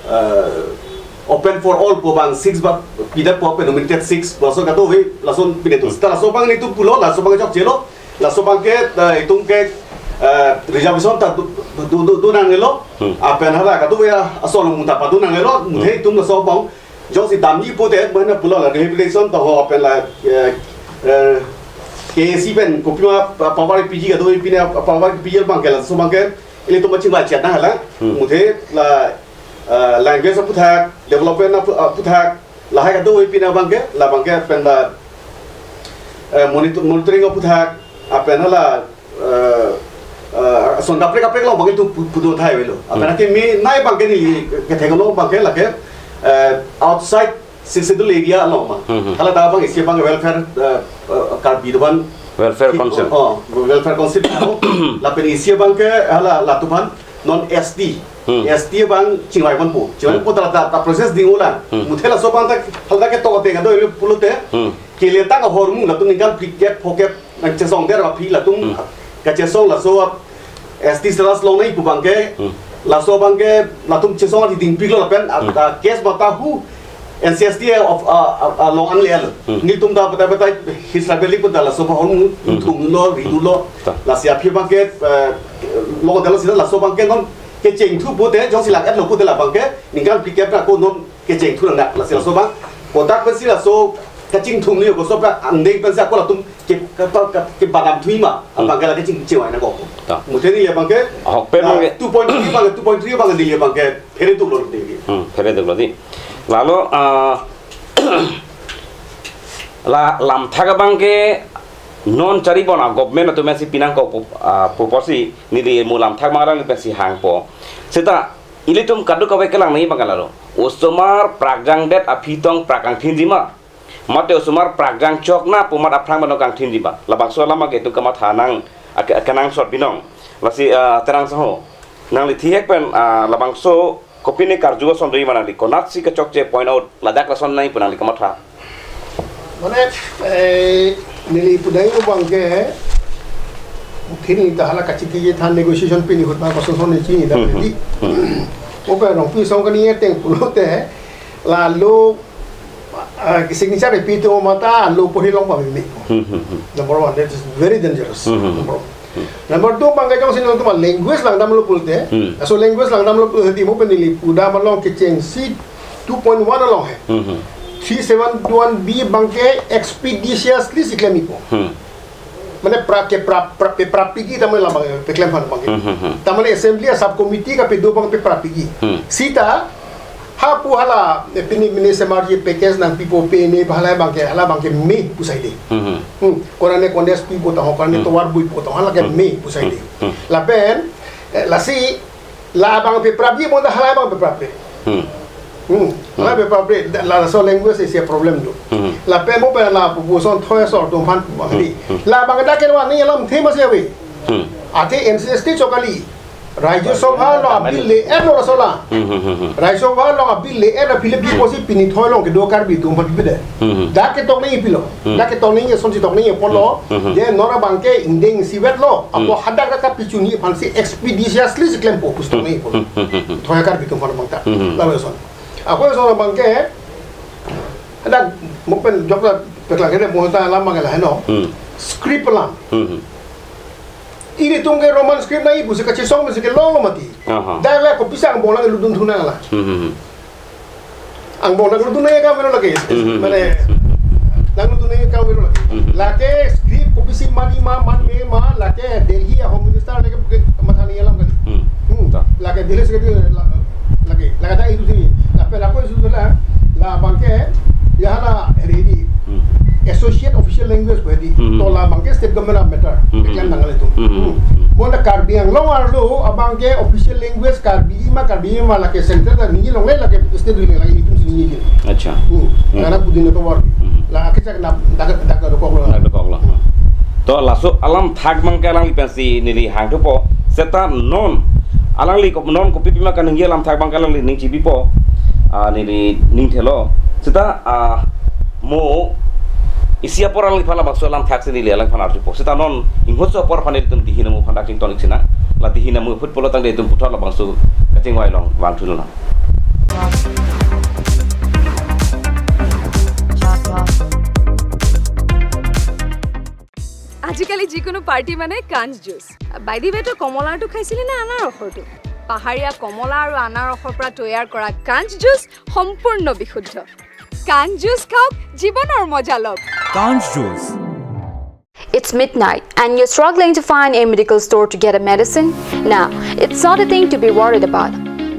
eh, open for all pu abang six ba pidetpo, pen nominated six, laso kadokave, lason pidet. Hmm. Seta laso abang nelitum pulo, laso abang chokchelo, laso abangke, eh, itum ke, eh, reservation ta do, do, do, do nangnelo, Hmm. lapen hala kadokave ason mung ta pado nangnelo, muthe Hmm. itum laso abang, jongsi damji pute, mane pulo la rehabilitation ta ho pen la, eh, eh, K A C pen kopima pa-, power P G kadokave pine power P G abangke laso abangke ilitum chingvai chet nang hala. Hmm. Muthe la, eh, language aputhak, development apu-, aputhak, lahai kadokave pine abangke, labangke pen la, eh, monitor-, monitoring aputhak, lapen hala eh, eh, ason kaprek kaprek along bang itum pu-, pudo thai avelo. Apa Hmm. nake me nai bangke neli kethek along bangke lake, eh, outside Sixth Schedule area along bang. Hmm, hmm. Hala ta bang isi bang welfare, eh, eh, Karbi do aphan. Welfare Ki-, Council. Oh, Welfare Council. Lapen isi bangke hala latum aphan non S T. Hmm. S T bang chingvai ponpo. Chingvai Hmm. ponpo ta, ta, ta process ding ulang. Hmm. Muthe laso bang ta hala ke to te ngado pulote. Hmm. Kele ta ka hormu latum ningkan phlikep phokep nangchesong der aphi latum Hmm. kachesong laso S T status longnei pu bangke, Hmm. laso bangke latum chesong ati dingpiklo lapen a, Hmm. a, case mata hu N C S T of, uh, uh, uh, long angle. Hmm. Nelitum ta betai betai his rabeli pun ta laso bahon Hmm. thumlo, ridulo. Ta. Lasi aphi abangke, uh, long dalo sida laso abangke non kecheng thu pute, jongsi lak-etlo pute labangke, ningkan phlikep ra ko non kecheng thu nang lasi laso abang. Kotak pensi laso kachingthum ni ko sopra angdeng pensi ako latum ke, ke, ke, ke badam thui ma, Hmm. abangke lake chingchewai nangkok. Ta. Muthe neli abangke, Ahok pen ah, abangke. two point three abangke, two point three abangke neli abangke, phere tuklo neli. Hmm, phere tuklo di. Lalu, ah, la, lamthak abangke non charibon a-government atum si pinangkok pu-, ah, pupusi neli mo lamthak abang alanglipensi hangpo. Seta ilitum kadokave kelang nangji abang kalaro. Osomar prakjangdet aphi tong prak kangthinji ma. Mate osomar prakjang chokna pu amat aphrang abang kangthinji ma. Labangso alam abangke itum kamatha nang ak-, akenangsot binong. Lasi, ah, Terang sangho. Nangli thihek pen, ah, labangso kopine karju ason doji ma nangli. Konatsi kechokche point out ladak lason nangji pu nangli kamatha. Mane, eh, neli pudai abangke, mungkin ta hala kachiki than negotiation pini hut ma koson son ni chini da Hmm, hmm, di. Hmm. Oke, Rongpi asong kani ateng pulote, lalu, ah, signature pi tu mata lo pori long pamimi. Hmm, hmm, hmm. Number one, that is very dangerous. Hmm, hmm, hmm. Number one. Hmm. Number two, abangke jongsi nangtum language langdamlo pulote. Hmm. So language langdamlo pulote, mo pen neli pudam along kechengsi two point one along he. Hmm, hmm. Three seven two one B abangke expeditiously si klem ipo. Hmm. Mane pra ke pra, pra, pe pra pigi tamane labang, peklem aphan abangke. Hmm, hmm, hmm. Tamane assembly a-subcommittee kapedo abang pe pra pigi. Hmm. Seta, hapu hala, eh, pini mini semarji package nangpipo pini hala abangke, hala abangke me pu saide. Hmm, hmm. Hmm. Korane kondes pipo tong, korane Hmm. tovar buipo tong, hala ke Hmm. me pu saide. Hmm. Lapen, eh, lasi, labang pe pra pigi bonta hala abang pe pra pe. Hmm. Hmm. Hala Hmm. pe pra pe, da-, laso language isi problem do. Hmm. Lapen mo pen la puson thoi asor atum aphan pu abang Hmm. di. Hmm. Labang dak ke wani alam thema si ave. Hmm. Athe N C S T chokali. Rajya Sabha along a-bill le-etlo laso la. Hmm, hmm, hmm, hmm. Rajya Sabha along a-bill le-et aphi le bipo si pini thoi along kedo Karbi atum aphan bide. Hmm, hmm. Dak ketok nangji pilo. Hmm. Dak ketok nangji asonsi tok nangji apotlo. Hmm, hmm. Je non abangke ingdeng isivetlo. Hmm. Apot hadak dak kapichunji aphansi expeditiously si klempo pusi tok nangji apotlo. Hmm, hmm, hmm, hmm. Thoi Karbi atum aphan abang ta. Hmm, hmm. Lalu ason. Ako ason abangke, hadak mo pen jokta peklang kene mo ta alam abangke la heno. Hmm. Script alam. Hmm, hmm. Ilitum ke Roman script nangji pusi kachesong pusi kelong lo mati. Aha. Dak la kopi si angbong lang ludun thu nang la. Hmm, hmm, hmm. Angbong lang ludun nang akam velo lake. Hmm, hmm, hmm. Mane, lang ludun nang akam velo lake. Hmm, hmm. Lake script kopi si mani ma, man me ma, lake Delhi a-Home Minister lake buke matha nangji alam kali. Hmm. Hmm. Ta. Lake Delhi secretary la-, lake, lake ta itu sini. Lapen ako itu la, labangke, ya hala, ready. Hmm. Associate official language pu hedi. Hmm. To labangke state government a-matter. Hmm. Keklem nang kali atum. Hmm. Hmm. Bonta Karbi Anglong arlo abangke official language Karbi ma, Karbi ma lake central ta nangji longle lake state dui lake itum si nangji. Acha. Hmm. Hmm. Karena pudin tovar. Hmm. La kechak na dak dak dokok lo. Dak dokok lo. Hmm. To laso alamthak abangke alanglipensi neli hangthupo. Seta non alangli kop-, non kopi pima kaningje alamthak abangke alangli ning chipipo. Ah, neli ning thelo. Seta, ah, mo isi apor alangliphan labangso alamthak si neli alangphan arjupo. Seta non inghutso apor aphan itum dihi namu aphan dak chington ik sinang. La dihi namu ahut pulo tangte itum puthot labangso kachingvai along vangthu nang. আজিকালি যিকোনো পাৰ্টি মানে কাঞ্চ juice. By the ৱে, তই কমলাৰটো খাইছিলি নে আনাৰসৰটো? পাহাৰীয়া কমলা আৰু আনাৰসৰ পৰা তৈয়াৰ কৰা কাঞ্চ জুচ সম্পূৰ্ণ বিশুদ্ধ। কাঞ্চ জুচ খাওক, জীৱনৰ মজা লওক। Kanj Juice. It's midnight and you're struggling to find a medical store to get a medicine? Now, it's not a thing to be worried about.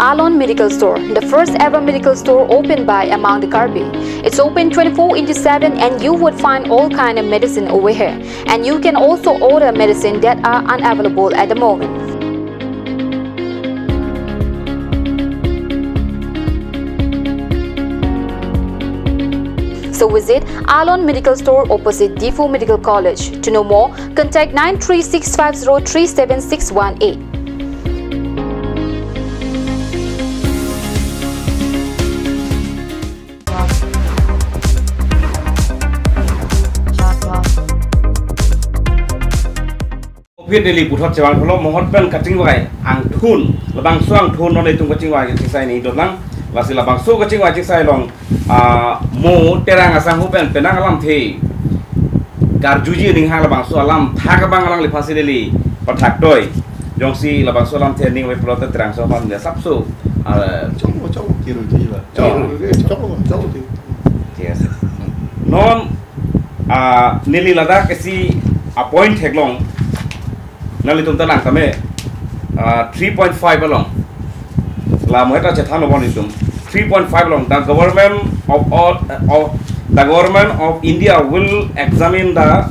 Alon Medical Store, the first ever medical store opened by Amang the Karbi. It's open twenty-four into seven and you would find all kind of medicine over here. And you can also order medicine that are unavailable at the moment. So visit Alon Medical Store opposite Diphu Medical College. To know more, contact nine three six five zero three seven six one eight. Covid neli puthot chevang thelo, mo ahut pen kachingvai angthun, labangso angthun non itum kachingvai ke kisai ni dotlang. Lasi labangso kachingvai chingsai along, ah, mo Terang asangho pen penang alamthe karjuji aning hang labangso alam thak abang alangliphan si neli pathaktoi. Jongsi labangso alamthe aning ave pulote Terang asangho aphan ne sapso, ah, Chong, chong, kiru ji ba. Chong, chong, chong, chong. Yes. Non, ah, neli ladak isi a-point theklong. Nanglitum ta lang tame, ah, three point five along. La mo eta chethan lo itum. Three point five along. The government of all, uh, of the government of India will examine the,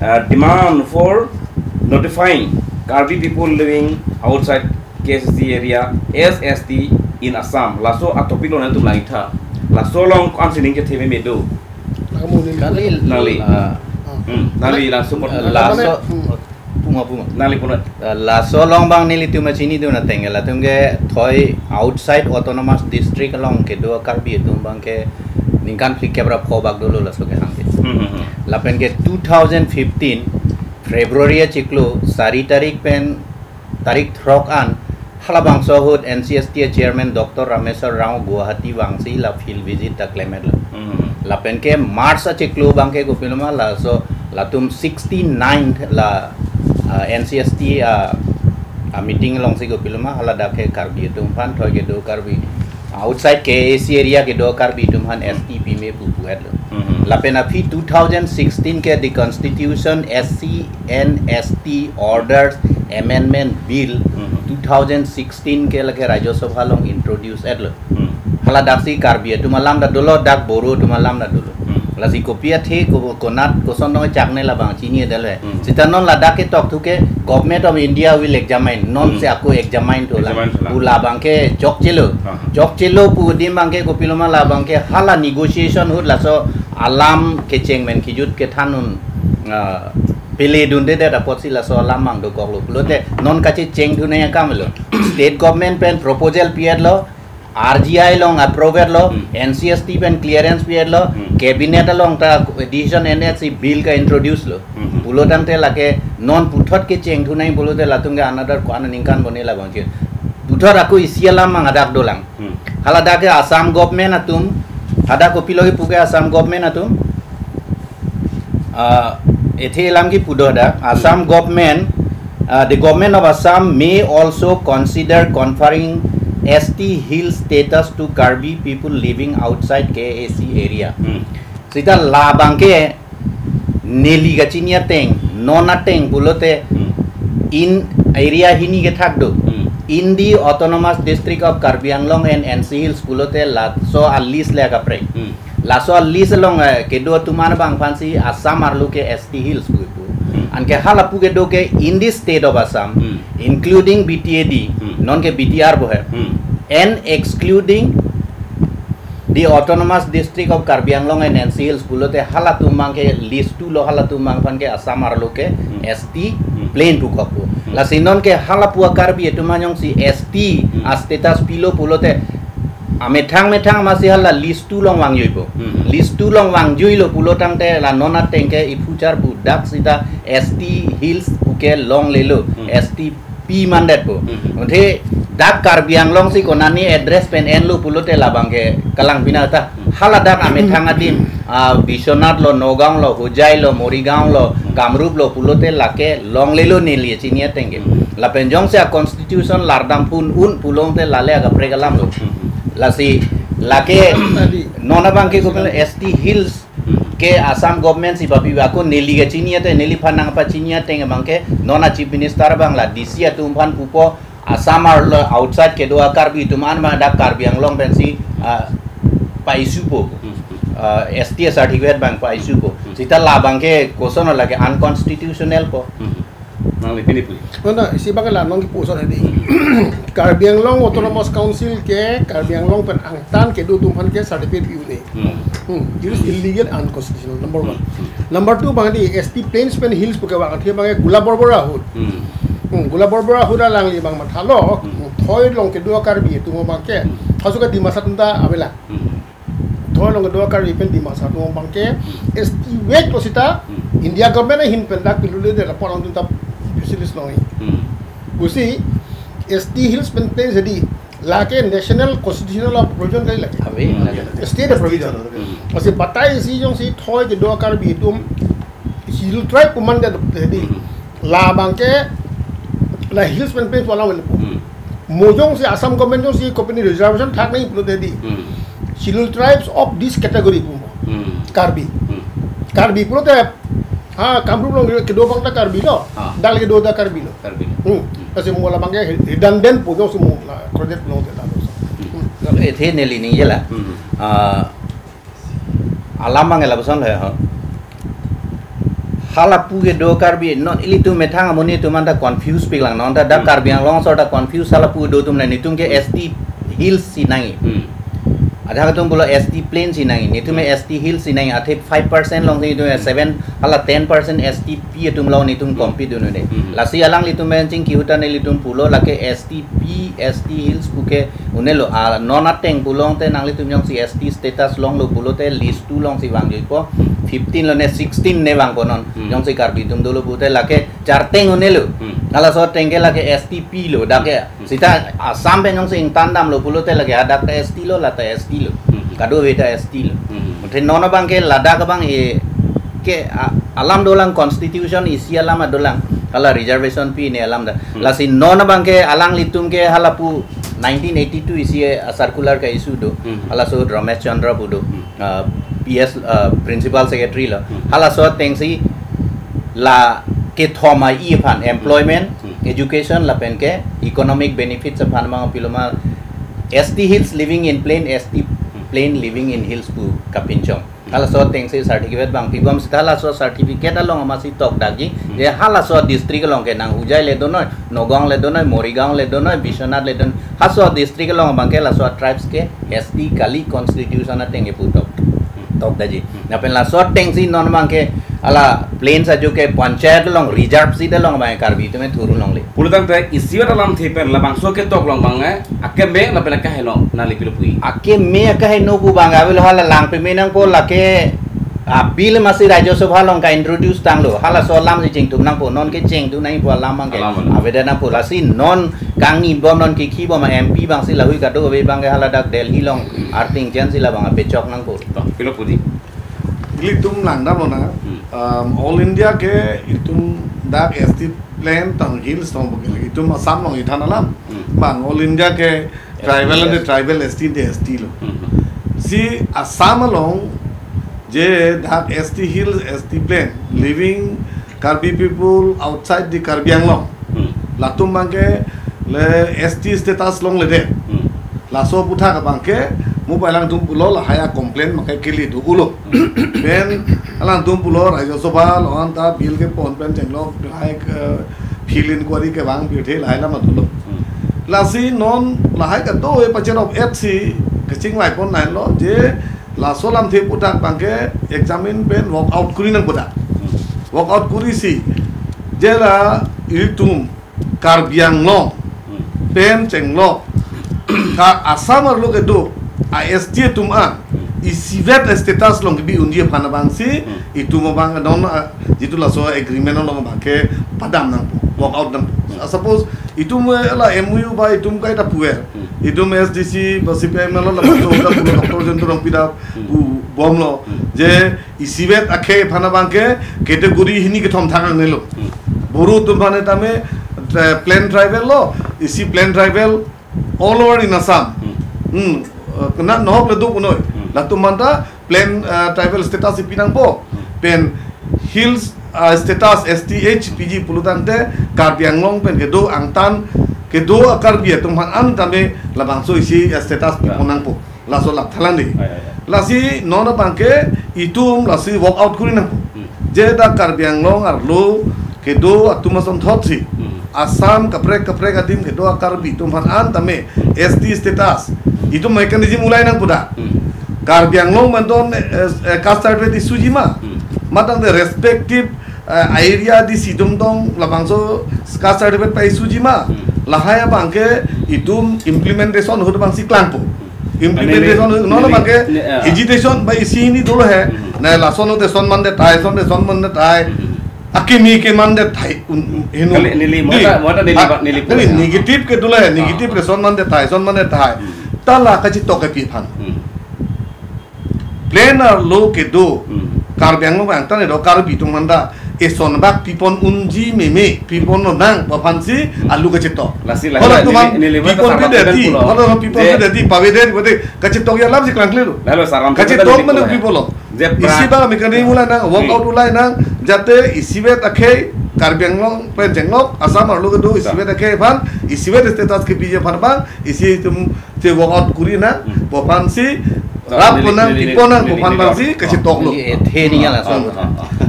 uh, demand for notifying Karbi people living outside K A C C area as S T in Assam. Laso a-topic along nanglitum lang-iktha. Laso along ko-an si ning chethe meme do. Nangkamu neli. Kali Nangli. Ah. Ah. Hmm, nangli langsung. Ah, laso. Hmm. Puma, puma. Nangli puna. Ah, laso along abang nelitum chinidun ateng, latum ke thoi outside autonomous district along kedo Karbi atum abang ke ningkan phlikep ra pho bak dolo laso kehang ke. Hmm, hmm, hmm. Lapen ke two thousand fifteen February achiklo sari tarik pen tarik throk an halabangso ahut N C S T a-chairman Doctor Rameswar Rao Guwahati vangsi la field visit ta klemlo. Hmm. Lapen ke March achiklo abang ke kopiloma laso latum sixty-ninth la, ah, N C S T a, a-meeting alongsi kopiloma haladak ke Karbi atum aphan thoi kedo Karbi, outside K A C area kedo Karbi atum aphan S T pime pu pu-etlo. Hmm. Lapen aphi two thousand sixteen ke the Constitution S C and S T Orders Amendment Bill Hmm. two thousand sixteen ke lake Rajya Sabha along introduce-etlo. Hmm. Haladak si Karbi atum alam ta dolo, dak Boro atum alam ta dolo. Hmm. Lasi kopi athe ko-, konat koson dong chak ne labang chini-edetlo. Hmm. Sita non ladak ke tokthu ke Government of India will examine. Non Hmm. si ako examine thulang. Examine thulang. Pu labang ke chokchelo. Ah. Chokchelo pu adim abang ke kopiloma labang ke hala negotiation ahut laso alam kecheng men kijut kethan un, ah, pele dundedet apotsi laso alam abang dokoklo. Pulote non kachecheng thu nangji akamlo. State government pen proposal pi-etlo, R G I along approve-etlo, Hmm. N C S T pen clearance pi-etlo, Hmm. cabinet along ta decision en-et si bill ka introduce-lo. Hmm. Pulo tangte lake non puthot kecheng thu nangji pulote latum ke another ko-an aningkan bone labang ke. Puthot ako isi alam abang hadak dolang. Hmm. Haladak ke Assam government atum, hadak kopilo kipu ke Assam government atum, ah, ethe alam kipu do hadak, Assam government, ah, the government of Assam may also consider conferring S T hill status to Karbi people living outside K A C area. Hmm. Sita labang ke neli kachini ateng, non ateng pulote Hmm. in area hini kethak do. Hmm. In the Autonomous District of Karbi Anglong and N C Hills pulote laso a-list le kaprek. Hmm. Laso a-list along, eh, kedo atum an abang aphansi Assam arlo ke S T Hills pu pu. Hmm. Anke halapu kedo ke in the state of Assam, Hmm. including B T A D, Hmm. non ke B T R bo he. Hmm. And excluding the Autonomous District of Karbi Anglong and N C Hills pulote halatum abang ke list two lo, halatum abang aphan ke Assam arlo ke Hmm. S T Hmm. plain pu kokpo. Hmm. Lasi non ke halapu a-Karbi atum an jongsi S T Hmm. a-status pilo pulote amethang methang masi hala list two along vangjuipo. Hmm. List two along vangjuilo pulo tangte la non ateng ke iphu char pu dak sita S T Hills pu ke longlelo, Hmm. S T pi mandetpo. Hmm. Ante dak Karbi Anglong si konani address pen enlo pulote labang ke kalang pina ta. Hmm. Haladak amethang adim, ah, Biswanath lo, Nagaon lo, Hojai lo, Morigaon lo, Hmm. Kamrup lo pulote lake longlelo neli chini ateng ke. Hmm. Lapen jongsi a-constitution lardam phun un pulote lale kaprek alam lo. Hmm. Lasi lake Tadi. non abang ke kopilo S T Hills Hmm. ke Assam government si papi ba ko neli kachini ateng, neliphan nangpachini ateng abang ke non a-Chief Minister abang la D C atum aphan pupo Assam arlo outside kedo a-Karbi atum an ma dak Karbi Anglong pensi, ah, pa-issue po. Hmm. Ah, S T a-certificate abang pa-issue po. Hmm. Sita labang ke koson lake unconstitutional po. Hmm. Nangli pini puli. Mana isi abang la nong kipu son hedi. Karbi Anglong Autonomous Council ke Karbi Anglong pen angtan kedo atum aphan ke certificate pi-un-e. Hmm. Hmm, it is illegal, unconstitutional, number one. Hmm. Number two, abang di S T plains pen hills pu ke abang, athe abang ke Gula Borbora ahut. Hmm. Hmm, Gula Borbora ahut alangli abang mathalo, Hmm. hmm, thoi along kedo Karbi atum abang ke, Hmm. hasu ke Dimasa atum ta avela. Hmm. Thoi along kedo Karbi pen Dimasa atum abang ke, Hmm. S T veklo sita, Hmm. India government ahin pen dak piluledet apot alangtum ta specialist long. Hmm. Pusi, S T hills pen plains hedi, Lake national constitutional law provision kali lake. Ave, hmm, lake. State provision. Hmm. Lasi batai isi jongsi thoi kedo Karbi atum Scheduled Tribe pu mande do tadi. Hmm. Labang ke la hills pen pen wala wala. Hmm. Mo jongsi Assam government jongsi kopine reservation thak nangji pulo tadi. Hmm. Scheduled Tribes of this category pu. Hmm. Karbi. Hmm. Karbi pulote, ha, Kamrup along kedo abang ta Karbi lo. Ah. Dak kedo ta Karbi lo. Karbi lo. Hmm. Hmm. Lasi mo labang ke redundant pu jongsi mo la crowded pulote ta. Hmm. Hmm. Athe neli ningje la. Hmm. Ah, alam abang ke lapuson lo ho. Halapu kedo Karbi, non ilitum methang amonit atum anta confuse piklang, non ta dak, hmm, Karbi Anglong asor ta confuse, halapu kedo atum nangji, netum ke S T hills si nangji. Hmm. Ajahak atum pulo S T plain si nangji, netum, hmm, S T hills si nangji, athe five percent alongsi netum, hmm, seven, hala ten percent S T P atum along netum, hmm, compete un-e. Hmm. Lasi alanglitum pen chingki ahut ta nelitum pulo lake S T P, S T hills pu ke un-e lo, a, non ateng pulote nanglitum jongsi S T status longlo pulote list two alongsi vangjuipo, fifteen lo ne sixteen ne vangpo non. Hmm. Jongsi Karbi atum dolo pulote lake charteng un-e lo. Hmm. Halaso ateng ke lake S T P lo, dak ke. Hmm. Seta Assam pen jongsi ingtan damlo pulote lake hadak ta S T lo, la ta S T lo. Hmm. Kadokave ta S T lo. Hmm. Athe non abang ke ladak abang e ke a-, alam dolang, constitution isi alam dolang. Hala reservation pi ne alam ta. Hmm. Lasi non abang ke alanglitum ke halapu nineteen eighty-two isi, eh, circular ka-issue do. Hmm. Halaso Ramesh Chandra pu do. Hmm. Ah, P S, ah, principal secretary lo. Hmm. Halaso atengsi la kethom a-i aphan employment, hmm, education lapen ke economic benefits aphan abang pilo ma S T hills living in plain, S T, hmm, plain living in hills pu kapinchong. Halaso atengsi certificate abang pibom seta halaso certificate along amatsi tokdakji. Hmm. Je halaso district along ke nang Hojai le donoi, Nagaon le donoi, Morigaon le donoi, Biswanath le donoi. Halaso district along abang ke laso tribes ke S T kali constitution ateng ke pu tok. Hmm. Tokdakji. Hmm. Lapen laso atengsi non abang ke hala plains ajo ke panchayat along reserve seat along abang Karbi atum thur un longle. Pulotangte isivet alamthe pen labangso ketok along abang, eh, akeme lapen akaheno nangli pilo puji. Akeme akaheno pu abang avelo hala lang peme nangpo lake a bill amatsi Rajya Sabha along ka-introduce tanglo. Halaso alamsi chingthum nangpo, non ke chingthum nangpo alam abang ke. Alam, alam. Avedet nangpo lasi non kangni bom non kekhi bom M P abangsi lahui kadokave abang ke hala dak Delhi along arting jen si labang apechok nangpo. To, pilo puji. Ilitum langdamlo na. Hmm. Um, All India ke itum dak S T plain tong hills tong bukit lagi. Itum Assam along ithan alam. Hmm. Bang All India ke tribal and tribal, S T de S T lo. Hmm. Si Assam along je dak S T hills, S T plain, living Karbi people outside the Karbi Anglong. Hmm. Latum abang ke le S T status longledet. Hmm. Laso aputhak abang ke mo pai alangtum pulo lahai a-complaint abang ke kele do-olo. Hmm. Pen alangtum pulo Rajya Sabha along anta bill kepon pen chenglok lahai, eh, field inquiry kevang pirthe lahai alam atum lo. Hmm. Lasi non lahai kadokave pacherop-et si kachingvai pon nai lo je laso alamthe aputhak abang ke examine pen work out kuri nangpo dak. Hmm. Work out kuri si je la itum Karbi Anglong, hmm, pen chenglok ka Assam arlo kedo a-S T atum an, hmm, isivet status along kebi unji aphan abangsi, hmm, itum abang non, ah, jitu laso agreement along abang ke padam nangpo, work out nangpo. Hmm. Ah, suppose itum, eh, la M O U ba itum kaita puver. Hmm. Itum S D C ba C P I M lo la pulo, Doctor Jentu Rongpi ta, hmm, pu bomlo. Hmm. Je isivet akhei aphan abang ke category hini kethom thang angnelo. Hmm. Boro atum aphan tame, eh, plain tribal lo, isi plain tribal all over in Assam. Hmm. Hmm. Eh, kena nohok le do punoi. Hmm. Latum aphan ta plain, eh, tribal status ipi nangpo. Hmm. Pen hills, eh, status S T H P G pulotangte Karbi Anglong pen kedo angtan kedo a-Karbi atum aphan an tame labangso isi, eh, status, ya, pipon nangpo. Laso lap thalang di. Ai, ai, ai. Lasi non abang ke itum lasi work out kuri nangpo. Hmm. Je dak Karbi Anglong arlo kedo atum asonthot si. Hmm. Assam kaprek kaprek adim kedo a-Karbi atum aphan an tame S T status. Itum mechanism ulai nangpo dak. Hmm. Karbi Anglong mandon, eh, eh, caste certificate issue ji ma. Hmm. Matang the respective, eh, area di sidum dong labangso caste certificate pa-issue ji ma. Hmm. Lahai abang ke itum implementation ahut abangsi klangpo. Implementation, ne, ne, non ne, abang ke ne, ah, hesitation ba isi hini dolo he. Hmm. Na lason te son mande tai, son te son mande tai. Hmm. Akimi ke mandet thai un hinu. Kali, neli, di. Mata, mata neli, ah, ba-, neli neli pura. Negative ke dula, negative ke son mandet thai, son mandet thai. Hmm. Ta la kachetok ke pi aphan. Hmm. Plain arlo kedo. Hmm. Karbi Anglong bang tane do Karbi atum handa. Eson bak pipon unji meme, pipon nang, pu aphansi, hmm, alu kachetok. Lasi, lasi, hala atum neli, neli, pipon bak pide di, pulo. Hala atum pipon pide di, pavide di, pavide. Kachetok ya alam si klangkle lo. Lalu saran kachetok mane pipon lo. Isi bang mekani mulai nang, work out ulai nang, jate isivet akhei, Karbi Anglong pen chenglok, Assam arlo kedo, isivet akhei aphan, isivet status kepiji aphan bang, isi atum che work out kuri nang, hmm, pu aphansi, rap neli, pon nang, neli, pipon nang, neli, pu aphan neli, bangsi, oh, kachetok lo. Neli, eh, the ni ya laso. Hmm, hmm, hmm.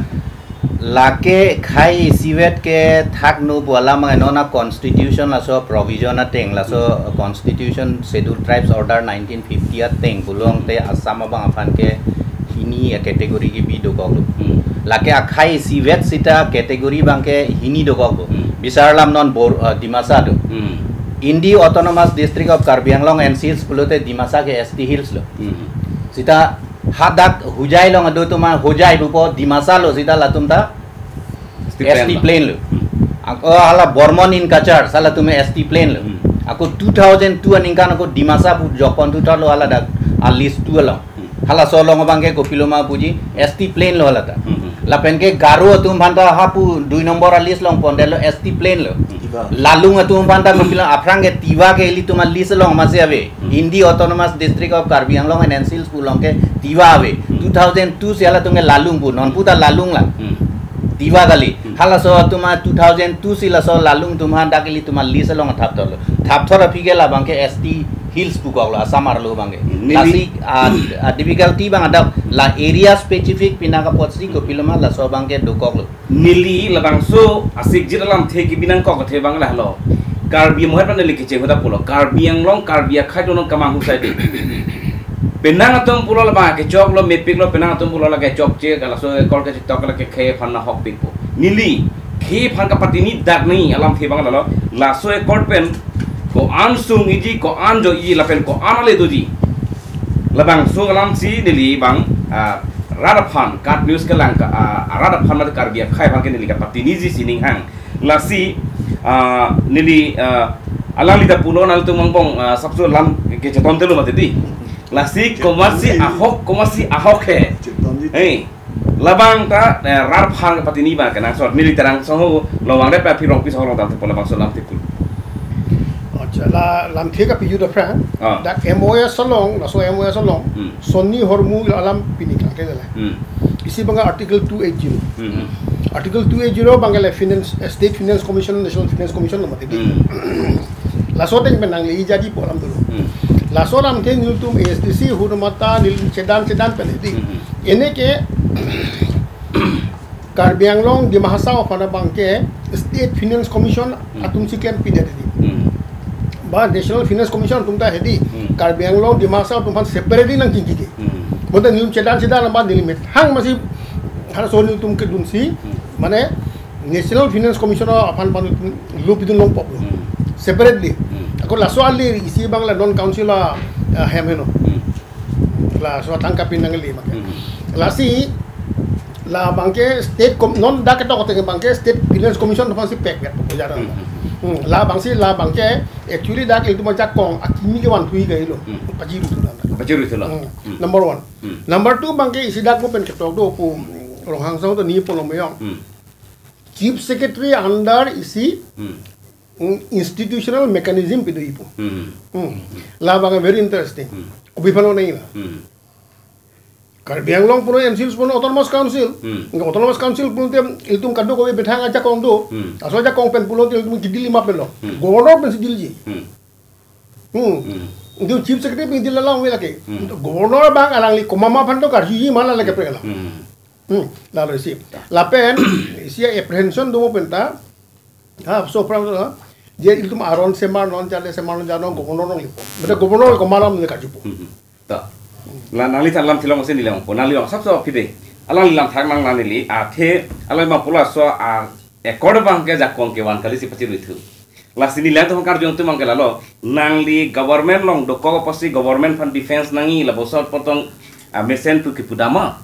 Lake khei isivet ke thak nu pu alam ngai non a constitution laso provision ateng laso constitution schedule tribes order nineteen fifty ateng pulote Assam abang aphan ke hini a category kebi dokok lo. Hmm. Lake akhei isivet sita category bang ke hini dokok lo. Hmm. Bisar alam non Bor-, uh, Dimasa do. Hmm. In the Autonomous District of Karbi Anglong and Hills pulote Dimasa ke S T Hills lo. Hmm. Sita hadak Hojai along ado atum a Hojai pupo Dimasa lo sita latum ta S T plain lo. S T plain lo. Hmm. Ako hala Bormon in Cachar, sa latum S T plain lo. Hmm. Ako two thousand two aningkan ako Dimasa pu jokpon tu thalo hala dak a list tu along. Hmm. Halaso along abang ke kopilo ma puji S T plain lo hala ta. Hmm. Lapen ke Garo atum aphan ta hapu dui nombor a list along pondetlo S T plain lo. Hmm. Tiwa. Lalung atum aphan ta kopilo aphrang ke Tiwa ke ilitum a list along masi ave. Hmm. In the Autonomous District of Karbi Anglong and Hills pu along ke Tiwa ave. Hmm. Two thousand two si halatum ke Lalung pu, non pu ta Lalung la. Hmm. Tiwa kali. Hmm. Halaso atum a two thousand two si laso Lalung atum aphan dak ilitum a list along thapthorlo. Thapthor aphi ke labang ke S T Hills pukok lo, Assam arlo abang ke. Hmm. Lasi, ah, ah, difficulty bang adap la area specific pinaka apotsi kopilo ma laso abang ke dokok lo. Neli labangso asik jit alamthe kebi nangkok athe bang lahelo. Karbi amohet pan neli kecheng hoda pulo. Karbi Anglong, Karbi akhei dono kamang husai de. Penang atum pulo labang kechoklo, mepiklo, penang atum pulo lake chokche, ka laso accord kachetok lake khei aphan nahokpikpo. Neli, khei aphan kapatini dak ni alamthe bang lahelo. Laso accord pen ko-an sung-iji, ko-an jo-iji, lapen ko-an ale doji. Labangso alamsi neli bang, ah, rat aphan, KAT News kelang ka, ah, rat aphan mate Karbi akhei aphan ke neli kapatiniji sining hang. Lasi, ah, neli, ah, alangli ta pulo nangtum angbong, ah, sapso lam kechetontelo mati di. Lasi komatsi ahok, komatsi ahok he. Chetonji. Hei. Labang ta, eh, rat aphan kapatini bang kenangsot neli terang song ho lowang dep aphi Rongpi song longdam tepo labangso alamthe pulo. Acha, la lamthe kapijut aphrang. Ah. Dak M O S along, laso M O S along. Hmm. Sonni hormu alam pini kangke dala. Hmm. Isi bang Article two eight zero. Hmm, hmm. Article two eight zero bang le Finance, eh, State Finance Commission, National Finance Commission lo mati di. Hmm. Laso ateng pen nangli jadi pu alam dolo. Hmm. Laso alamthe nelitum A S D C ahut mata nelitum chedan chedan pen di. Hmm, hmm. Ene ke Karbi Anglong Dima Hasao aphan abang ke State Finance Commission, hmm, atumsi klempidet di. Hmm. Ba National Finance Commission atum ta hedi. Hmm. Karbi Anglong Dima Hasao atum aphan separately nangchingki ke. Hmm. Bonta nelitum chedan chedan abang neli methang masi halaso nelitum kedunsi, hmm, mane National Finance Commission aphan abang lo pidun longpo. Hmm. Separately. Hmm. Ako laso ali isi bang la non council a, ah, hem heno. Hmm. Laso tangka pinang li make. Hmm. Lasi labang ke state com-, non dak ketok ateng bang ke State Finance Commission aphansi pek ya po jaran. Hmm. Hmm. Labangsi labang ke actually dak ilitum ajakong akimi kevanthui ke lo. Hmm. Pajiru thulo. Pajiru thulo. Hmm. Hmm. Number one. Hmm. Number two bang ke isi dak mo pen ketok do pu, mm, Ronghang song to ni polo meyong. Hmm. Chief Secretary under isi, hmm, mm, institutional mechanism pido ipo. Hmm. Hmm. Labang very interesting. Hmm. Obi phano nahi la. Hmm. Karbi Anglong puno M C L puno Autonomous Council. Hmm. Nggak Autonomous Council puno tem ilitum kadokave methang ajakong do. Hmm. Laso ajakong pen puno tem ilitum kedili ma pen lo. Hmm. Governor pensi dilji. Hmm. Hmm. Hmm. Itu Chief Secretary pensi dil lang lake. Hmm. Governor bang alangli komat ma aphan to karjuji ma lake prela. Hmm. Hmm. Lalo isi. Ya. Lapen isi apprehension do mo penta. Ha, so pram to. Dia ilitum aron semar non jale semar non jano governor non lipo. Beda governor komat alam ne karjupo. Hmm. Ta. La nangli than lam thilong si neli longpo, nangli long sapso pide. Alangli lam thak nang nangli athe alang bang pulo laso a accord bang ke jakong kevan kalisi pachiru thu. Lasi neli lang to karjong tu mangke lalo. Nangli government along dokok apotsi government aphan defense nangji la bosor potong, ah, mesen pu kipu dama.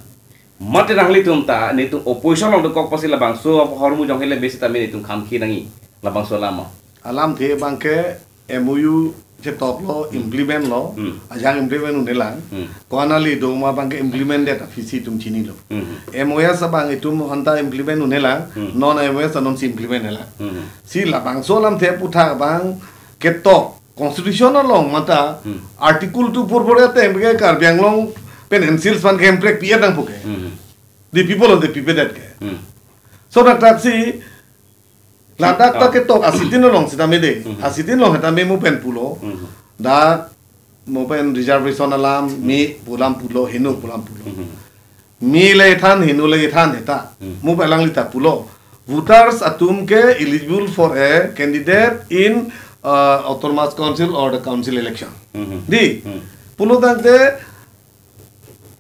Mate nanglitum ta, netum opposition along dokok apotsi labangso ahormu jong hele besi tame netum khamkhi nangji. Labangso alam ma? Alamthe abangke M O U chetok-lo, Hmm. implement-lo, Hmm. ajang implement un-elang. Hmm. Ko-an ali doma abangke implement det aphisi itum chinilo. Hmm. M O S abang itum anta implement un-elang, Hmm. non M O S anonsi implement un-elang. Hmm. Si labangso alamthe aphuthak abang ketok constitution along mate Hmm. article two four four ateng ke Karbi Anglong pen N C L aphan ke hemprek pi-et nangpo ke. Hmm. The people of the people det ke. Hmm. So dak taksi ladak ta Ah. ketok asitin along sitame de. Hmm. Asitin along hetame mo pen pulo. Hmm. Dak mo pen reservation alam, Hmm. me pu alam pulo, heno pu alam pulo. Hmm. Me le than, heno le than heta. Hmm. Mo pen alangli ta pulo. Voters atum ke eligible for a candidate in uh, autonomous council or the council election. Hmm. Di, Hmm. pulo tangte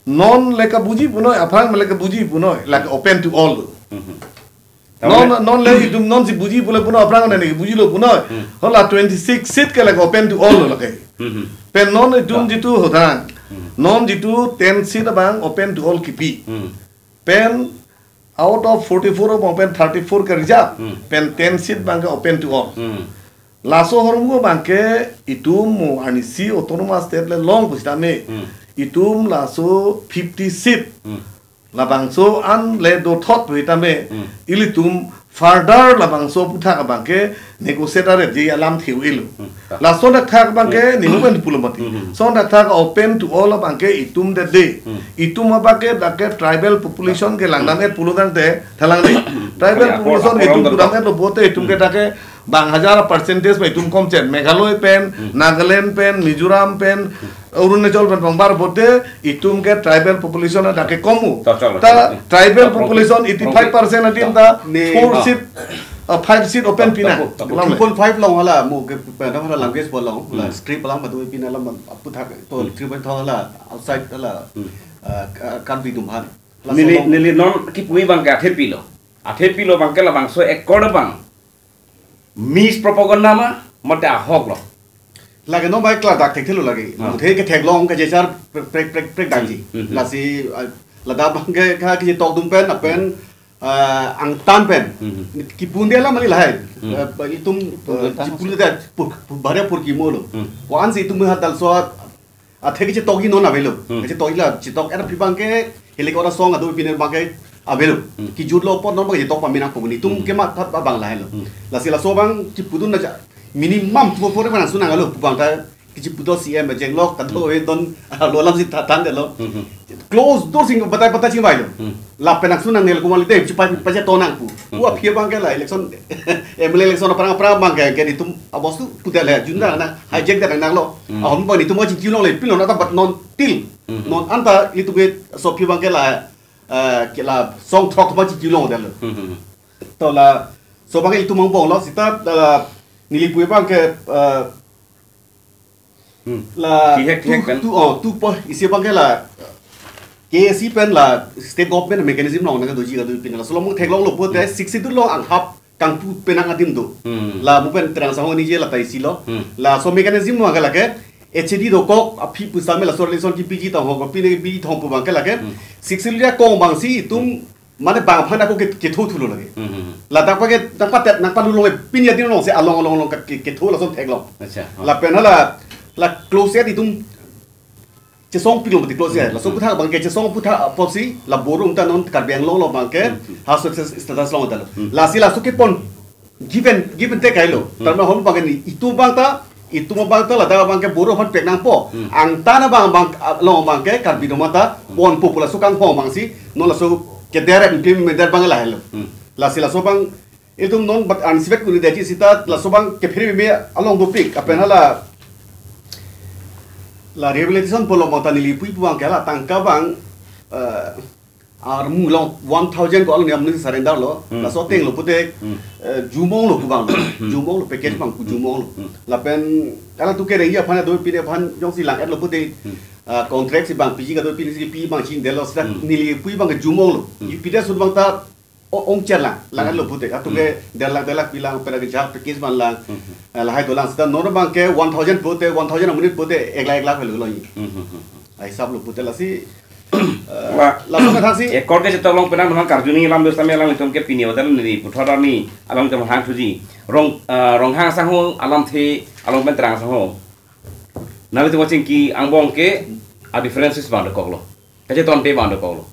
non le kabuji punoi, aphrang le kabuji punoi, lake open to all. Hmm. Non, Tamane non le itum nonsi buji pule punoi, aphrang ne bujilo punoi. Hmm. Hala twenty-six seat ke lake open to all lake. Hmm. Pen non itum Ta. jitu hodang. Hmm. Non jitu ten seat abang open to all kipi. Hmm. Pen out of forty-four abang pen thirty-four ke reserve. Hmm. Pen ten seat abangke open to all. Hmm. Laso ahormu abangke itum mo arnisi autonomous state le long pusitame. Hmm. Itum laso fifty seat. Hmm. Labangso an le dothot pusitame. Hmm. Ilitum further labangso aphuthak abangke negotiate aret ji alamthe un-elo. Hmm. Laso adak thak abangke Hmm. nemu pen pulo mati. Hmm. So adak thak open to all abangke itum det de. Hmm. Itum abangke dak ke tribal population ke langdam-et pulo tangte thalang de. Tribal Kali apo-, population apo-, itum apo-, pudam-etlo pote itum ke Hmm. dak ke bang hajar percentage ba itum komchen. Meghalaya pen, Hmm. Nagaland pen, Mizoram pen, Arunachal pen pangbar pote itum ke tribal population adak ke komu. Chok, chok, Ta chok. tribal Chok, population chok. eighty-five percent adim ta Ne- four Ah. seat, uh, five seat open pina. Chok, chok. Lam le. Two point five along hala mo ke pada hala language along, hala Hmm. script along badu pina lam aphuthak to Hmm. three point thong hala outside hala, Hmm. uh, ka-, Karbi atum aphan. Neli, Laso along neli non kipu abangke athe pilo. Athe pilo abangke labangso accord abang mispropaganda ma, mate ahok lo. Lake non bai kla dak thekthelo lake. Ah. Muthe ke theklong ke jechar prek, prek, prek, prek dangji. Hmm, hmm, hmm. Lasi, ah, ladak abangke ka kiji tok dum pen, apen, ah, angtan pen. Hmm, hmm. Kipu un-e alam kali lahai. Hmm. Ah, ba itum, Pun ah, tang chipul mas. Te pur, pur, bare pur kimo lo. Hmm. Ko-ansi itum hat dal so athe kachetokji non avelo. Hmm. Kachetokji la, chetok-et aphi abangke, helik ora song adu pine abangke avelo. Hmm. Kejutlo apot non abangke chetok pame nangpo, itum Hmm. kematha abang lahelo. Hmm. Lasi laso abang kipudun aja. Minimum two four man sunang alo, pu abang ta, kichipudo C M jenglok, kado Hmm. e don, ah, lo alamsi tha-, thandetlo. Hmm, hmm. Close door si batai batai chingvailo. Hmm. Lapen nangsun nangnelo komat le de, chipai, pai cheto nangpo. Hmm. Pu aphi abangke la election, M L A election aphrang aphrang abangke, ke itum abostu pudet le, junda na, hijack det nanglo. Hmm. Ahon abang itum chingkilongle, pilo na ta bat non til. Hmm. Non anta itum ke so aphi abangke la, eh, ke la song throk abang chingkilongdetlo. Hmm. To laso abang itum angbonglo, seta la neli pu abangke, eh, Hmm. La Thihek, thihek tu, pen. Tu, oh, tu po, isi abangke la K A C pen la state government mechanism along nangkedoji kado pine laso along theklonglo pote Hmm. Sixth Schedule along anghap kangpu penang adim do. Hmm. La mo pen terang sahong niji la ta isi lo. Hmm. Laso mechanism along ke lake H A D dokok aphi pusitame laso relation kipiji ta ho, pine piji thong pu abangke lake. Hmm. Sixth Schedule akong abangsi itum Hmm. mane bang aphan ako ke, ketho thulo lake. Hmm, hmm, hmm. Ladak abangke nangpatet, nangpalulong, pini adim alongsi along, along, along ke, ke, ketho lason theklong. Acha, oh. Lapen hala, la close-et itum chesong pilong mati close-et. Hmm, Laso hmm. Aphuthak abangke chesong aphuthak apotsi, la Boro atum ta non Karbi Anglong along abangke, Hmm, hmm. ha status, status longdetlo. Hmm. Lasi laso kepon, give and, give and take kailo. Hmm. Tame ahon abangke ne, itum abang ta, itum abang ta ladak abangke Boro aphan pek nangpo. Hmm. Angtan abang abang, along abangke Karbi atum ta, Hmm. ponpo pu laso kanghon abangsi, non laso keder implement der abang lahelo. Hmm. Lasi laso abang, itum non bat ansi vet kuni detji seta, laso abang kephere meme along dopik, apen hala, la rehabilitation pulo abang ta neli pu pu abangke la tangka abang, eh, armu along one thousand ko along ni amonit surrender lo. Hmm. Laso atenglo pute, Hmm. eh, jumong lo pu abang lo. Hmm. Jumong lo package Hmm. abang pu Hmm. jumong lo. Hmm. Lapen, ala tu kerengji aphan do pine aphan jongsi lang-etlo pute, Hmm. ah, contract si abang piji kado pine si pi abang chingdetlo seta Hmm. neli pu abangke jumong lo. Hmm. Pi det sut abang ta o-, ongcher lang, lang-etlo Hmm. pute. Atum ke Hmm. der lakh, der lakh pi lang, pen ke jak package man lang. Hmm. Eh, lahai dolang seta non abangke one thousand pute, one thousand amonit pute, ek lakh, ek lakh velo lo. Hmm. Hmm. Hmm. Ai hisap lo pute lasi, Wah. Langsung ke thaksi. Ekor ke chetok long penang, penang karju nangji alam do sami alanglitum ke pini hotel ni puthot arni alanglitum hangthuji. Rong, eh, Ronghang asangho alamthe along pen terang asangho. Nanglitum kachingki angbong ke a differences abang dokoklo. Kachetonte abang dokoklo.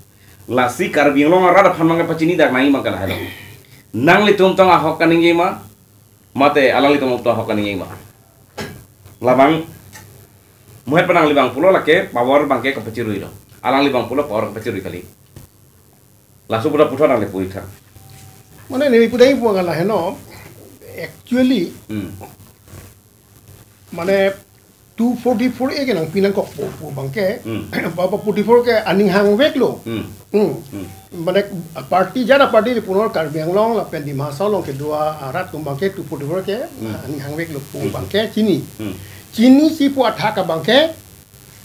Lasi Karbi Anglong arat aphan abang ke pachini dak nangji abang ke lahelo. Nanglitum tong ahok kaningje ma, mate alanglitum tong ahok kaningje ma. Labang, muhet pen nangli abang pulo lake power abang ke kapachiruilo. Alangli abang pulo power kapachirui kali. Laso pura puthot nangli pui tha. Mane neli pudai pu angala heno. Actually, Hmm. mane two forty-four A ke nangpi nangkokpo pu abang ke. Hmm. Ba, ba forty-four ke aning hangveklo. Hmm. Hmm. Hmm. Mane party jara party di punor Karbi Anglong lapen Dima Hasao along kedo arat atum abang ke two forty-four ke Hmm. aning hangveklo pu Hmm. abang ke chini. Hmm. Chinisi pu athak abang ke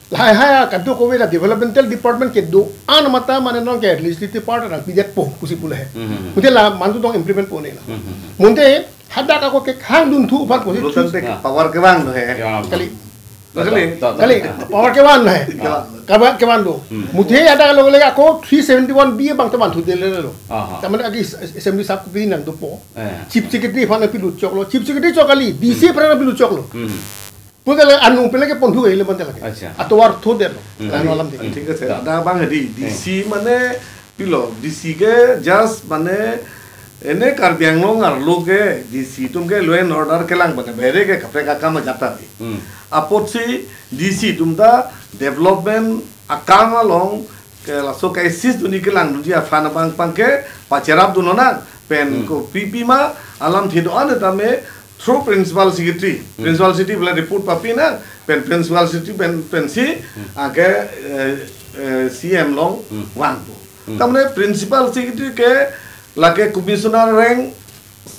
lahai hai kadokave la developmental department kedo-an mata mane non ke legislative part nangpidetpo pusi pu le he. Hmm. Mute la mantu tong implement pone la. Hmm. Mute hadak ako ke hangdunthu aphan pusi Dulu choose. Tangte Ah. power kevang lo he. Ya. Kali. Kali. Ta, ta, ta, Kali, ta. power kevang lo he. Kevang. Kevang, kevang lo. Hmm. Mute hadak lo le ako three seventy-one B abang teman thu dele lo. Aha. Taman agi assembly sub committee nangdopo. Eh. Chief Secretary aphan nangpilut choklo. Chief Secretary chok kali, D C Hmm. aphan nangpilut choklo. Hmm. Pu tele anu pele ke ponthu ele man tele ke. Acha. Atovar thu delo. Hmm. Anu alam Hmm. dikit. ঠিক আছে, Hmm. ada abang hedi, Hmm. D C mane pilo, D C ke just mane ene Karbi Anglong arlo ke D C atum ke law and order kelang mane bere ke kaprek akam ajat tadi. Hmm. Apotsi D C atum ta development akam along ke laso ke assist dunji kelang dunji aphan abang abang ke pacherap dun lonang pen Hmm. kopi pima alamthe do-an tame through principal secretary. Hmm. Principal secretary bela report papi nang pen principal secretary pen pensi Hmm. ake eh, eh, C M along Hmm. vangpo. Hmm. Tamane principal secretary ke lake commissioner rank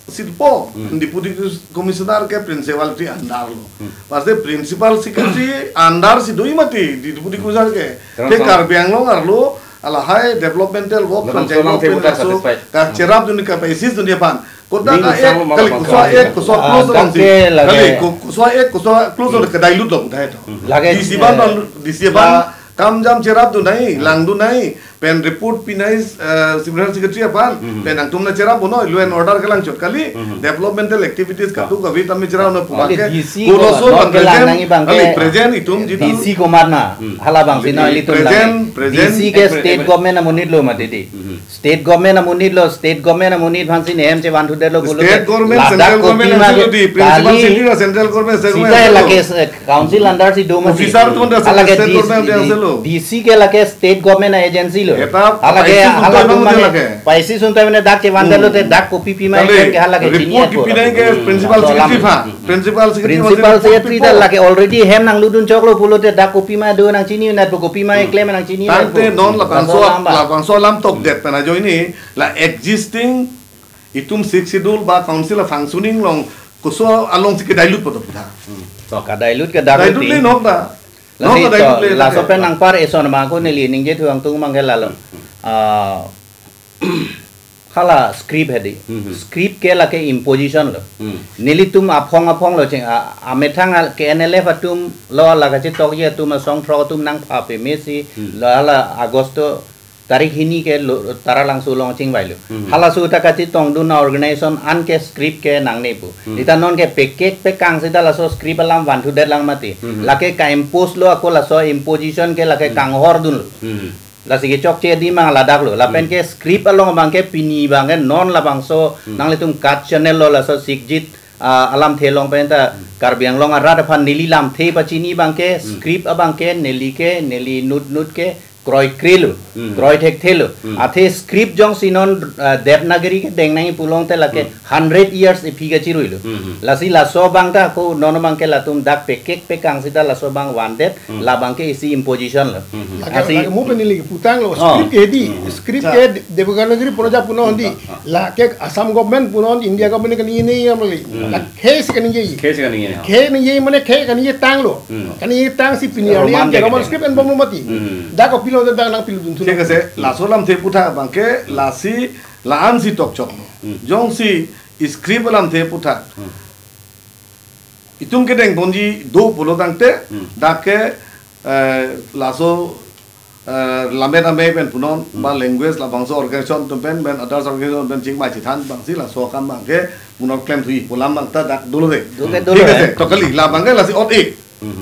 sitpo, Hmm. deputy commissioner ke principal secretary under lo. Hmm. Pasti principal secretary under si doi mati deputy commissioner ke. Terang Ke sama. Karbi Anglong arlo alahai developmental work Labang penchai solang work pen tebuta laso satisfied. Kacherap dun ka assist dun aphan. Kota Ning ka usang ek lo kali mama kuso kali. ek kuso Ah, close dak dong si. ke lagi. Kali ku- kuso ek kuso close dong ke dilute lo budai to. Hmm. Lagi, D C abang eh, dong D C abang la- kam jam cherap dun nai, Hmm. lang dun nai, pen report pinai, eh, civil secretary aphan, Hmm. pen nangtum na cherap bono, law and order kelang chot kali, Hmm. developmental activities katu kavi tame cherap na pulang Lagi ke, D C kulo ko so non ke lang present, nangji abang kali ke present itum jitu. D C komat ma, Hmm. hala abang si Kali no ilitum present, lang. present. D C ke Ek minute, state ek minute. government amonit lo mati di. Hmm. State government amonit lo, state government amonit aphan si nehem chevan thu delo pulo State ke government, ladak central kopi government ma asolo ke di, principal kali secretary la central government, state sita government asolo. lake, eh, council under si do mati. Officer atum ta Hala ke state D C, government asolo. D C ke lake state government agency lo. Eta Hala ke, paisi hala suntai tu bang mane, lake. paisi suntai mane dak chevan Hmm. delo te dak kopi pima Kali, ikan ke hala ke report chini kipi ako. nai ke Hmm. principal So, secretary alam. pha. Principal secretary Principal masih secretary report ta lake already hem nanglutdun choklo pulote dak kopi ma do nangchini nat, kopi ma Hmm. eklem nangchini nat Tangte po. non labangso, Laso alam ba. labangso alam tokdet pen ajoine la existing itum Sixth Schedule ba council a functioning along koso along si ke dilute poto putha. Hmm. To ka dilute ke dak Dilute uti. le nok da. Lasi Nok da to dilute le laso ke. pen nangpar eson ma ko neli ningje thuang tung mangke lalo. Hmm. Ah, hala script hedi. Hmm. Script ke lake imposition lo. Hmm. Nelitum aphong aphong lo cheng, ah, amethang al-, ke N L F atum lo la kachetokji atum asong throk atum nangpha pemesi Hmm. lo hala August tarik hini ke lo, Taralangso along chingvai lo. Hmm. Halaso ta kachetongdun a organization an ke script ke nangne pu. Hmm. Sita non ke pekek pekang sita laso script alam van thudet lang mati. Hmm. Lake ka-impose lo ako laso imposition ke lake Hmm. kanghor dun lo. Hmm. Lasi kechokche di mang ladak lo. Lapen Hmm. ke script along abang ke pini abang ke non labangso Hmm. nanglitum kat channel lo laso sikjit, ah, alamthe along pen ta Hmm. Karbi Anglong arat aphan neli lamthe pachini abang ke Hmm. script abang ke neli ke neli nut nut ke kroikre lo, Hmm. kroi thekthe lo. Hmm. Athe script jongsi non, ah, Devanagari kedeng nangji pulote lake Hmm. hundred years iphi kachirui lo. Hmm. Lasi laso abang ta ko non abang ke latum dak pekek pekang sita laso abang vandet, Hmm. labang ke isi imposition lo. Hmm. Lake, Asi lake mo pen neli putang lo, Oh. script ke di, Hmm. script Sa- ke Devanagari proja punon di, Ah, ah. lake Assam government punon, India government kaningje nangji amali. Hmm. Lake si kaningje. Khei si kaningje. Khei ningje mane khei kaningje tang lo. Hmm. Kaningje tang si pini Roman arni ke Roman script en bom lo mati. Hmm. Dak kopilo dak nangpilutdun thu. ঠিক আছে, laso lamthe putha abang ke lasi la-an si tokchok lo. Hmm. Jongsi script lamthe putha. Hmm. Itum kedeng ponji do pulo tangte, Hmm. dak ke, eh, laso eh, Lammet Amei pen punon, ba language labangso organization atum pen, pen others organization pen chingvai chethan abangsi laso akam abangke punon klemthuji pu alam abang ta dak dolo de. Dolo de, dolo Thik de. ase, to kali, labangke lasi ot-e.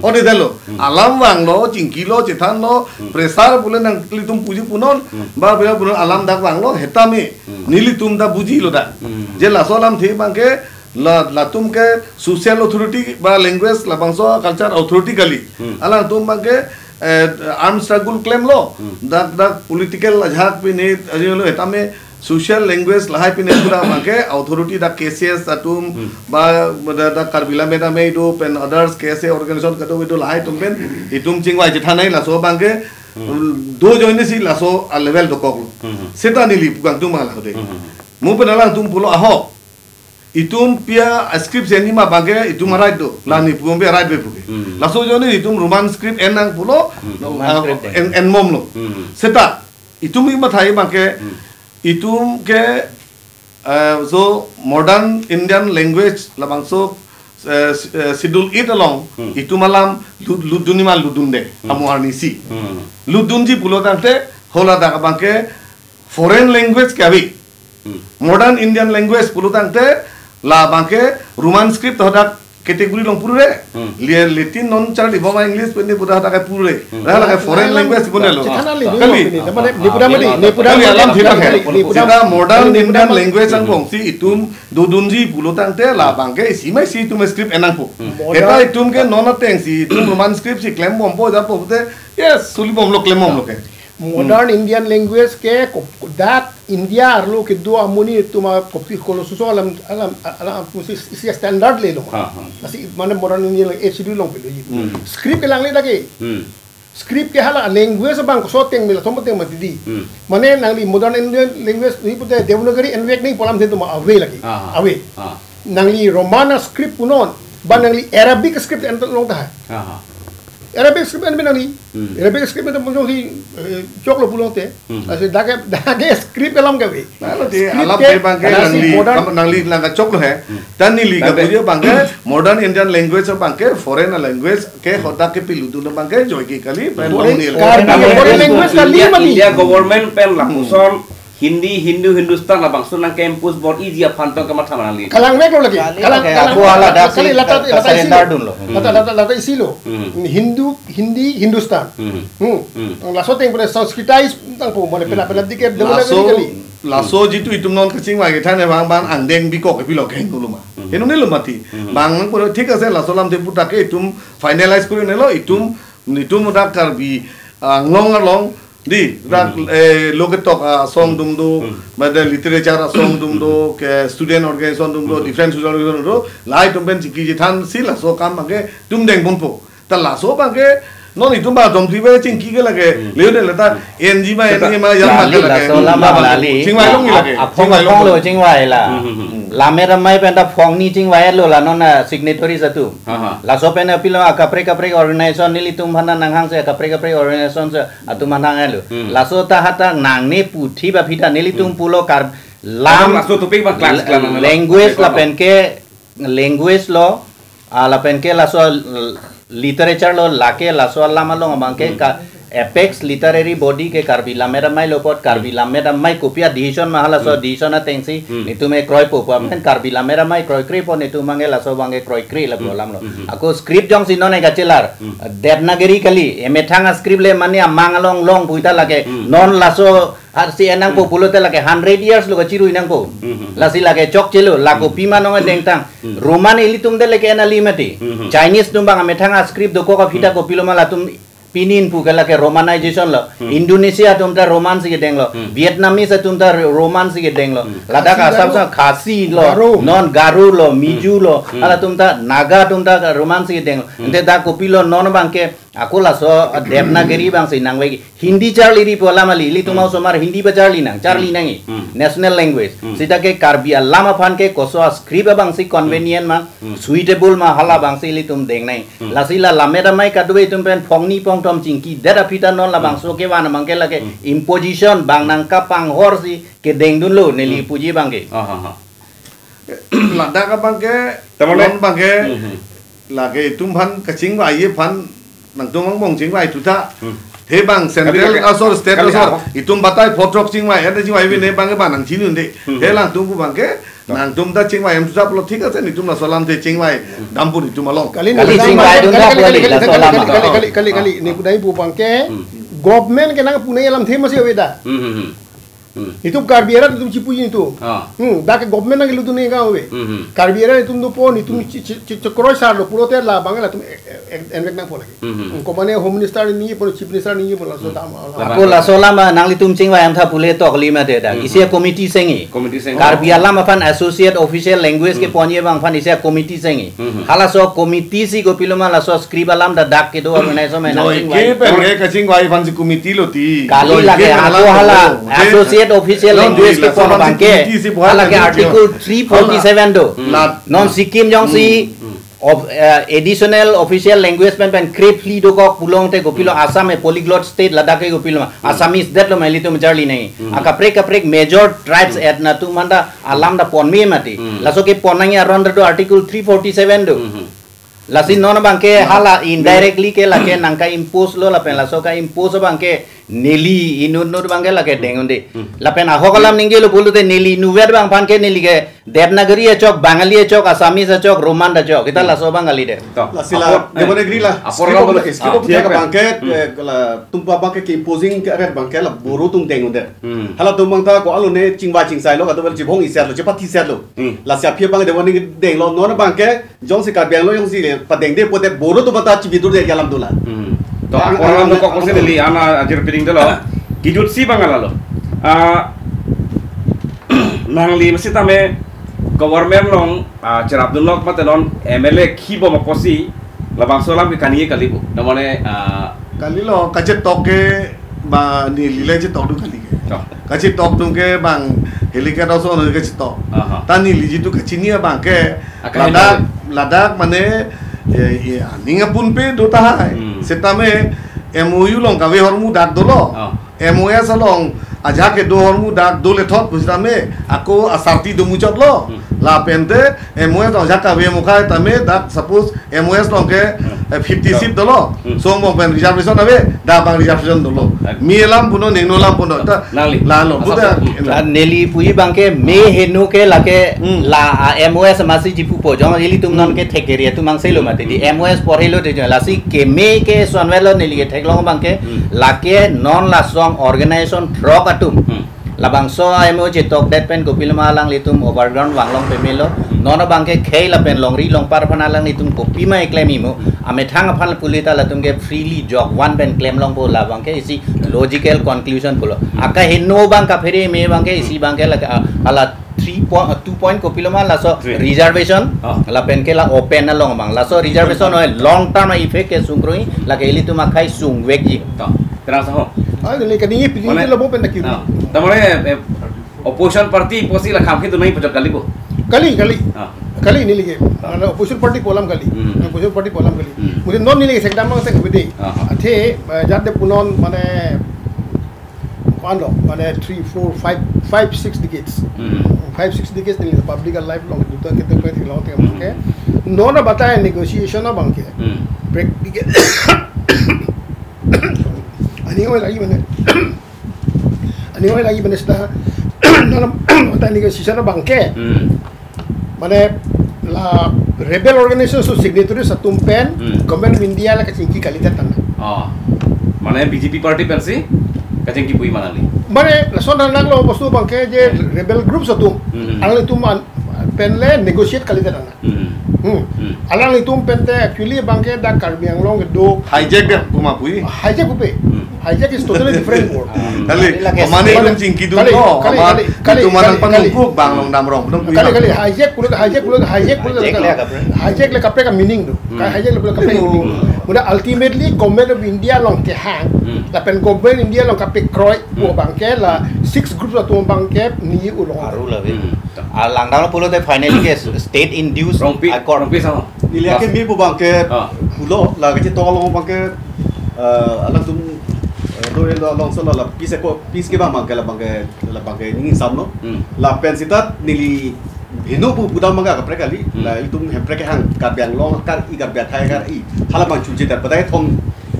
Ot-e detlo. Alam vanglo, chingkilo, chethanlo, pressure pule nanglitum puji punon, ba pule punon alam dak vanglo, hetame. Nelitum ta bujilo dak. Je laso alamthe abangke, la, latum ke social authority ba language labangso culture authority kali. Alangtum abangke, eh, arm struggle klemlo. Dak, dak political ajahak pine, ajilo hetame social language lahai pine pura abangke authority dak K C S atum ba dak, dak Karbi Lammet Amei do pen others K S A organization kado do lahai atum pen itum chingvai chethan nangji laso abangke do ajoine si laso a level dokoklo. Seta neli pu kangtung ma la hode. Mo pen alangtum pulo ahok. Itum pia script si enji ma abangke itum a right do. La neli pu abangke right ave puke. Laso ajoine itum Roman script en nang pulo, Roman ah, script en. en, enbomlo. Seta, itum i mathai abangke, itum ke, eh, so modern Indian language labangso, eh, s-, eh, schedule eight along, itum alam lu-, ludunji ma ludunde, amo arnisi. Ludunji pulo tangte, hala dak abangke foreign language ke ave. Modern Indian language pulo tangte, labangke Roman script hadak category along pure. Lia Latin non charlibom ma English pen ni puta hadak pure. Dah lake foreign language pun lo. Cethan ali, Kali. Ni puta mati, ni puta Kali mati, alam thila kali, khe. Ni puta Seta modern ni puta Indian mati. language angbongsi itum dodunji pulo tangte labangke isi ma isi itum script en nangpo. Modern Heta itum ke non atengsi itum Roman script si klembompo japo pute. Yes, sulibomlo klembomlo ke. Modern Indian language ke ko-, dak India arlo kedo amonit atum a kopi kolosuso alam, alam, alam, alam, isi, isi standard lelo. Ha, ha. Lasi mane modern Indian language, H D long pelo. Script ke langle lagi. Script ke hala language abang koso ateng mela, thom ateng mati di. Mane nangli modern Indian language ni pute Devanagari envek ni pu alamthe atum ave lagi. Ha, ha. Ave. Ha. Nangli Roman script punon, ba nangli Arabic script en long ta. Ha, ha. Arabic script en nangli. Arabic script en punon si, eh, choklo pulote. Lasi dak ke, dak ke script alam ke ave. Lalu di Script alam ke, ke abangke lasi nangli, modern kam-, nangli lang kachoklo he. Tangte neli Tangte kapuji abangke modern Indian language abangke foreign language ke hadak ke piludun abangke joike kali, pen Foreign, long ni Karbi, foreign language kali India, mati. India government pen lapuson Hindi, Hindu, Hindustan labangso nangke-impose bor-iji aphan tong kamatha ma nangli. Kalangveklo lagi. Kali, Kalang, lagi. kalang, Aku ala dak kali si lata, ka-, lata isi ka-surrender lo. dunlo. Lata, lata, lata isi lo. Hindu, Hindi, Hindustan. Hmm. Laso ateng pura Sanskritized nangpo, mane pela, pela dikit, Laso, Devanagari kali. laso jitu itum non kachingvai kethan abang bang angdeng bikok ke pilo ke hingno lo ma. Hingno lo mati. Bang nang pura thik ase laso alamthe puta ke itum finalize kuri nelo itum, itum dak Karbi Anglong along di dak, eh, lo ketok asong atum do, mane literature asong atum do, ke student organization atum do, different social organization do, lahai atum pen chingki chethan si laso akam abangke itum dengponpo. Ta laso abangke non itum ba dom thri ba chingki ke lake. Leo de lata enji ma enji ma yam ma Kali ke lake. laso alam Laba lali. Chingvai longji lake. Aphong Chingvai aphong longji. lo chingvai la. Lammet Amei pen ta phongni chingvai lo la non a signatories atum. Ha, ha. Laso pen apilo akaprek kaprek organization nelitum aphan nanghang si akaprek kaprek organization si atum aphan nanghang lo. Laso ta hadak nangne puthi ba phi ta nelitum pulo kar Lam laso topik ba class la-, class la- language la- lapen ke language lo, ah, lapen ke laso, l-, literature lo, lake laso alam along abangke ka apex literary body ke Karbi Lammet Amei lo apot, Karbi Lammet Amei kopi a decision ma halaso decision atengsi netum e kroipo pu amen Karbi Lammet Amei kroikre po netum abangke laso abangke kroikre lapu alam lo. Ako script jongsi non e kachelar Devanagari kali, emethang a script le mane amang along long puita lake non laso Arsi en nangpo pulote lake hundred years lo kachirui nangpo. Lasi lake chokchelo, lako pima nong dengtang. Roman ilitum de lake en ali mati. Chinese atum abang amethang a script dokok aphi ta kopilo ma latum pinin pu ke lake Romanization lo. Indonesia atum ta Roman si kedenglo. Vietnamese atum ta Roman si kedenglo. Ladak Khasi Assam sa Khasi lo, Garo. Non Garo lo, Mizo lo. Halatum ta Naga atum ta Roman si kedenglo. Ante dak kopilo non abangke ako laso Devanagari abangsi nangvek Hindi charli ri pu alam ali, ilitum osomar Hindi ba charli nang, charli nangji. National language. Sita ke Karbi alam aphan ke koso a script abangsi convenient ma, suitable ma hala abangsi ilitum deng nangji. Lasi la Lammet Amei kadokave atum pen phongni phongthom chingki det aphi ta non labangso kevan abangke lake imposition bang nangkapanghor si kedengdunlo neli puji abangke. Ah, ha, ha. Ladak abangke, Tamane? Non abangke, Mhm. lake itum aphan kachingvai aphan nangtum angbong chingvai tuta. Hmm. He bang central asor, state asor, itum batai photrok chingvai, ente chingvai vine bang ke bang nangchini unde. He alangtum pu bang ke nangtum ta chingvai em susa pulo, thik ase, netum laso alam te chingvai dampo netum along. Kali, kali, kali, chingvai kali, dun kali, dak kali, wali, kali, laso kali, alam kali, kali, kali, kali, kali, ne kudai pu bang ke, government ke nangpunoi alamthe masi ave da. Hmm, hmm, hmm. Hmm. Itum Karbi arat itum chipuji itum. Ah. Hmm, dak ke government nangkelutdun nangji ave. Hmm, hmm. Karbi arat itum dopo, itum chi-, chi-, chi-, chikroi sar lo pulote labang latum e-, e-, e-, envek nangpo lagi. Hmm, hmm. Hmm, komane Home Minister ningjepo, Chief Minister ningjepo, laso Hmm. dam, Labang. Ako laso alam nanglitum chingvai amtha pule tok lima de dak. Hmm, Isi hmm. committee sengji. Committee sengji. Karbi alam aphan associate official language ke Hmm. ponji abang aphan isi committee sengji. Hmm. Halaso committee si kopiloma laso script alam dak dak kedo organization mai Loi nangchingvai. Ke pen ke kachingvai aphan si committee lo ti. Kali Loi lake ke ako alam hala lo. Ke associate official Loi language laso kepon aphan si abang ke. Committee si buat Hala ke nanti Article three forty-seven do. Hmm. Lat- Non Sikkim jongsi Hmm. of, eh, additional official language pen pen krep phli dokok pulote kopilo Hmm. Assam a polyglot state ladak ke kopiloma. Hmm. Assamese det lo mai ilitum charli nangji. Hmm. Akaprek kaprek major tribes Hmm. etna atum manda alam ta ponme mati. Hmm. Laso kepon nangji aron ta do Article three forty-seven do. Hmm. Lasi non abang ke Hmm. hala indirectly ke lake nangka-impose lo lapen laso ka-impose abang ke neli inut nut abang ke lake deng unde. Hmm. Lapen ahok alam ningjelo pulote neli inutvet abang aphan ke neli ke Devanagari achok, Bangali achok, Assamese achok, Roman achok. Kita Hmm. laso abang kalidet. To. Lasi la, Apor, eh, Devanagari la, apor script abang of, script ah, of thiak pen. Bang ke, Hmm. eh, la, atum pu abang ke, ke imposing ke aret abang ke la Boro atum deng unde. Hmm. Halatum abang ta ko-an lone chingvai chingsai lo, kado bel chibong iser lo, chepathiser lo. Hmm. Lasi aphi abang Devanagari deng lo, non abang ke jongsi Karbi Anglong jongsi le padengde pote Boro atum ta chibidunde alam dola. Hmm. To, Ang-, apor alam ang-, dokok ang-, kosi neli ana ajir piring dolo. Ah. Kejutsi abang lalo. Ah, nangli masitame government along, ah, cherapdunlok mate non M L A kibom apotsi labangso alam ke kani kali pu. Namane, ah, Kalilo, kachetok ke ba neli le chetok dun kali ke. Oh. Kachetok dun ke bang helicopter ason kachetok. Aha. Ta neli jitu kachini abang ke Aka ladak, heno. Ladak mane, eh, eh, aning apunpe do tahai. Hmm. Setame M O U along kave ahormu dak dolo. Oh. M O S along ajahak kedo ahormu dak dole thot pusitame ako asarti do muchot lo. Hmm. Lapente M O S along ajahak kave mukhai tame dak suppose M O S along ke, Hmm. eh, fifty Hmm. seat dolo. Hmm. Songbong pen reservation ave, dak abang reservation dolo. Hmm. Mi alam punon, ningno alam punon. Ta Nangli. Lalo, Asap puta. Hmm. La neli puji abang ke me heno ke lake Hmm. la, ah, M O S masi chipupo. Jong ilitum non Hmm. ke thek area atum angselo mati. Di Hmm. M O S porhelo de jong. Lasi keme ke sonvelo neli ke theklong abang ke Hmm. lake non lason organization throk atum. Hmm. Labangso M O U chetok det pen kopiloma alanglitum overground vanglong pemelo. Hmm. Non abang ke khei lapen longri longpar aphan alanglitum kopima keklem imo. Amethang aphan pulita latum ke freely jok van pen klem longpo labang ke isi logical conclusion pulo. Hmm. Aka heno abang kaphere me abang ke isi Hmm. abang ke la, ah, hala three point, two point kopiloma laso Three. reservation. Ah. Lapen ke la open along abang. Laso reservation oi long term effect ke sungkroi lake ilitum akhei sungvekji. To. Terang saho. Ah, neli kani pini Mane, ke labo pen dak kiri. Ah, tamane, eh, opposition party pusi la kham khidun nangji pajok kali pu. Kali, kali. Ah. Kali neli ke. Ah. Mane opposition party pu alam kali. Hmm. Opposition party pu alam kali. Hmm. Mane non neli ke sekdam mang sek bede. Ah, ah. Athe, eh, jat de punon mane ko-an lo, mane three, four, five, five, six decades. Hmm. Five, six decades neli public life along duta kete pe thilo te Hmm. ke. Non batai negotiation abang ke. Hmm. Practical. Ani oi lagi mane. Ani oi lagi mane seta. Non batai negotiation abang ke. Hmm. Mane la rebel organization aso signatories atum pen Hmm. Government of India la kachingki kalidet tanglo. Oh. Mane B J P party pensi kachingki puji ma nangli. Mane lason nanglo bostu abang ke je Hmm. rebel groups atum. Hmm. Alanglitum an pen le negotiate kalidet tanglo. Hmm. Hmm. Hmm. Alanglitum pen te actually abang ke dak Karbi Anglong kedo Hijack dia kuma puji. Hijack upe. Hmm. Hijack is totally different word. Hmm. Kali, Kali lagi. Komane Kali, itum chingki dun kali, lo, kali, ama kali, kali, itum manang kali, kali. Panungkuk bang long dam rong, dong Kali, puji kali, bang. Hijack pulo, hijack pulo, hijack pulo, Hijack kali. Le kaprek. Hijack le kaprek meaning do. Hmm. Hijack le kaprek meaning. Hmm. Muda ultimately Government of India along kehang. Hmm. Lapen Government India along kapekroi, Hmm. pu abang ke la six groups atum abang ke ni ulong. Aru lave. Hmm. Alangdang lo pulote finally ke state induced Rongpi, accord. Rongpi sama. Neli ake Mas- mi pu abang ke Ah. pulo, la kachetok along abang ke, eh, alangtum, eh, do lo along solo la peace accord, peace ke abang abang ke la abang ke, la abang ke ning samlo. Hmm. Lapen seta neli heno pu pudam abang ke kaprek kali, Hmm. la itum hemprek kehang Karbi Anglong kar-i Karbi akhei kar-i. Hala abang chunche ta padai thong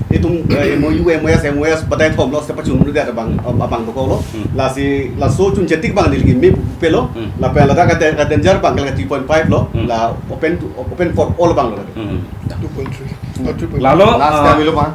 Itum eh, M O U, M O S, M O S batai thom lo, sepa chun dia abang abang dokok lo. Hmm. Lasi laso chun chetik abang neli kimi pelo. Hmm. Lapen ladak ka danger abang ka three point five lo. Hmm. La open to, open for all abang lo. Hmm. Two point three. Oh, two point three. Lalo, last ah, time lo bang.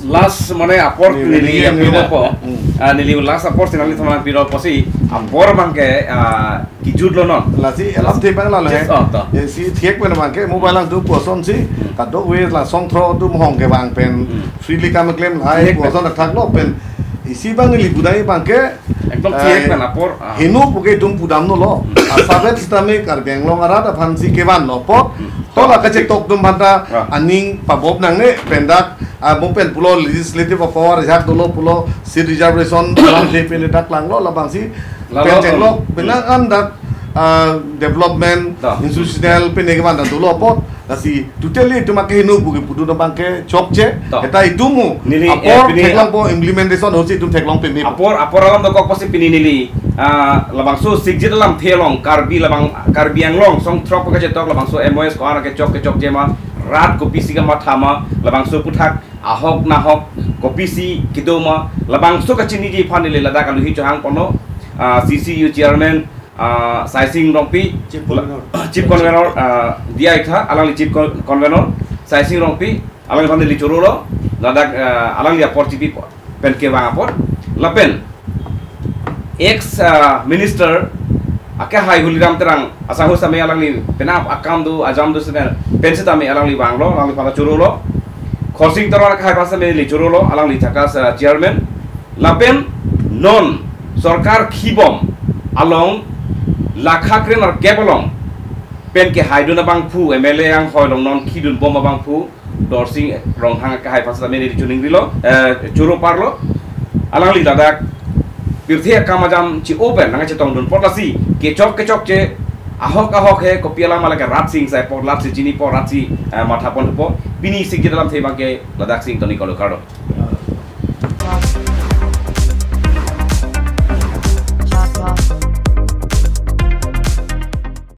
Last mane apor neli neli neli yang neli piro na. Po. Hmm. Ah, neli last apor si nangli thoma piro pusi apor abang ke ah, kejut lo non. Lasi alam thek abang lalo he. Yes, oh, to. Eh, si thek pen abang ke mobile lang tu puson si. Hmm. Kadokave la songthrok tu mohong ke abang pen. Hmm. Freely kam klem lahai. Thek pen. Puson thakthak lo pen. Isi abang neli budai abang ke. Ekdom eh, thek pen apor. Ah. Heno puke itum pudam no lo. Hmm. Asabet sitame Karbi Anglong arat aphan si kevan lo po. Hmm. To la kachetok atum aphanta ah, aning pabop nangne pen dak ah, mo pen pulo legislative power jak dolo pulo seat reservation alam le pen dak lang lo labang si lalo, pen cheng lo, hmm, penang an dak ah, development, to, institutional pen ke abang dak dolo po, lasi totally itum ke heno puke pudun abang ke chokche, to, eta itum mu neli, eh, apor pini theklong po implementation hosi itum theklong peme po. Apor, apor alam dokok pusi pini neli ah, labangso sikjit alam thelong Karbi labang Karbi Anglong songthrok kachetok labangso M O S ko-an kechok kechokche ma rat kopisi kamatha ma labangso aphuthak ahok nahok kopisi kedo ma labangso kachiniji aphan neli ladak aluhi chohang ponlo ah, C C U chairman ah, Saising Rongpi, Chief Convener. Chief Convener ah, D I tha alangli Chief Con- Convener Saising Rongpi alangliphan neli choro lo ladak ah, alangli apor chipi po- pen kevang apor lapen ex ah, minister akehai Holiram Terang asahok sitame alangli penap akam do ajam do sitame pen sitame alangli vanglo alangliphan choro lo. Khorsing Teron akehai aphan sitame neli choro lo alangli thakas ah, chairman lapen non sorkar khibom along lakha krenerkep along pen kehai dun abangphu M L A anghoi along non khidun bom abangphu Dorsing Ronghang akehai aphan sitame neli choningri lo, eh, choro parlo. Alangli ladak pirthe akam ajam chi-o pen nangchetong dun apot lasi kechok kechokche ahok ahok he kopi alam ala ke rat si sai po rat si chini po rat si eh, matha pon po pini sikjit alam the abang ke ladak si ington-ik lo kardom.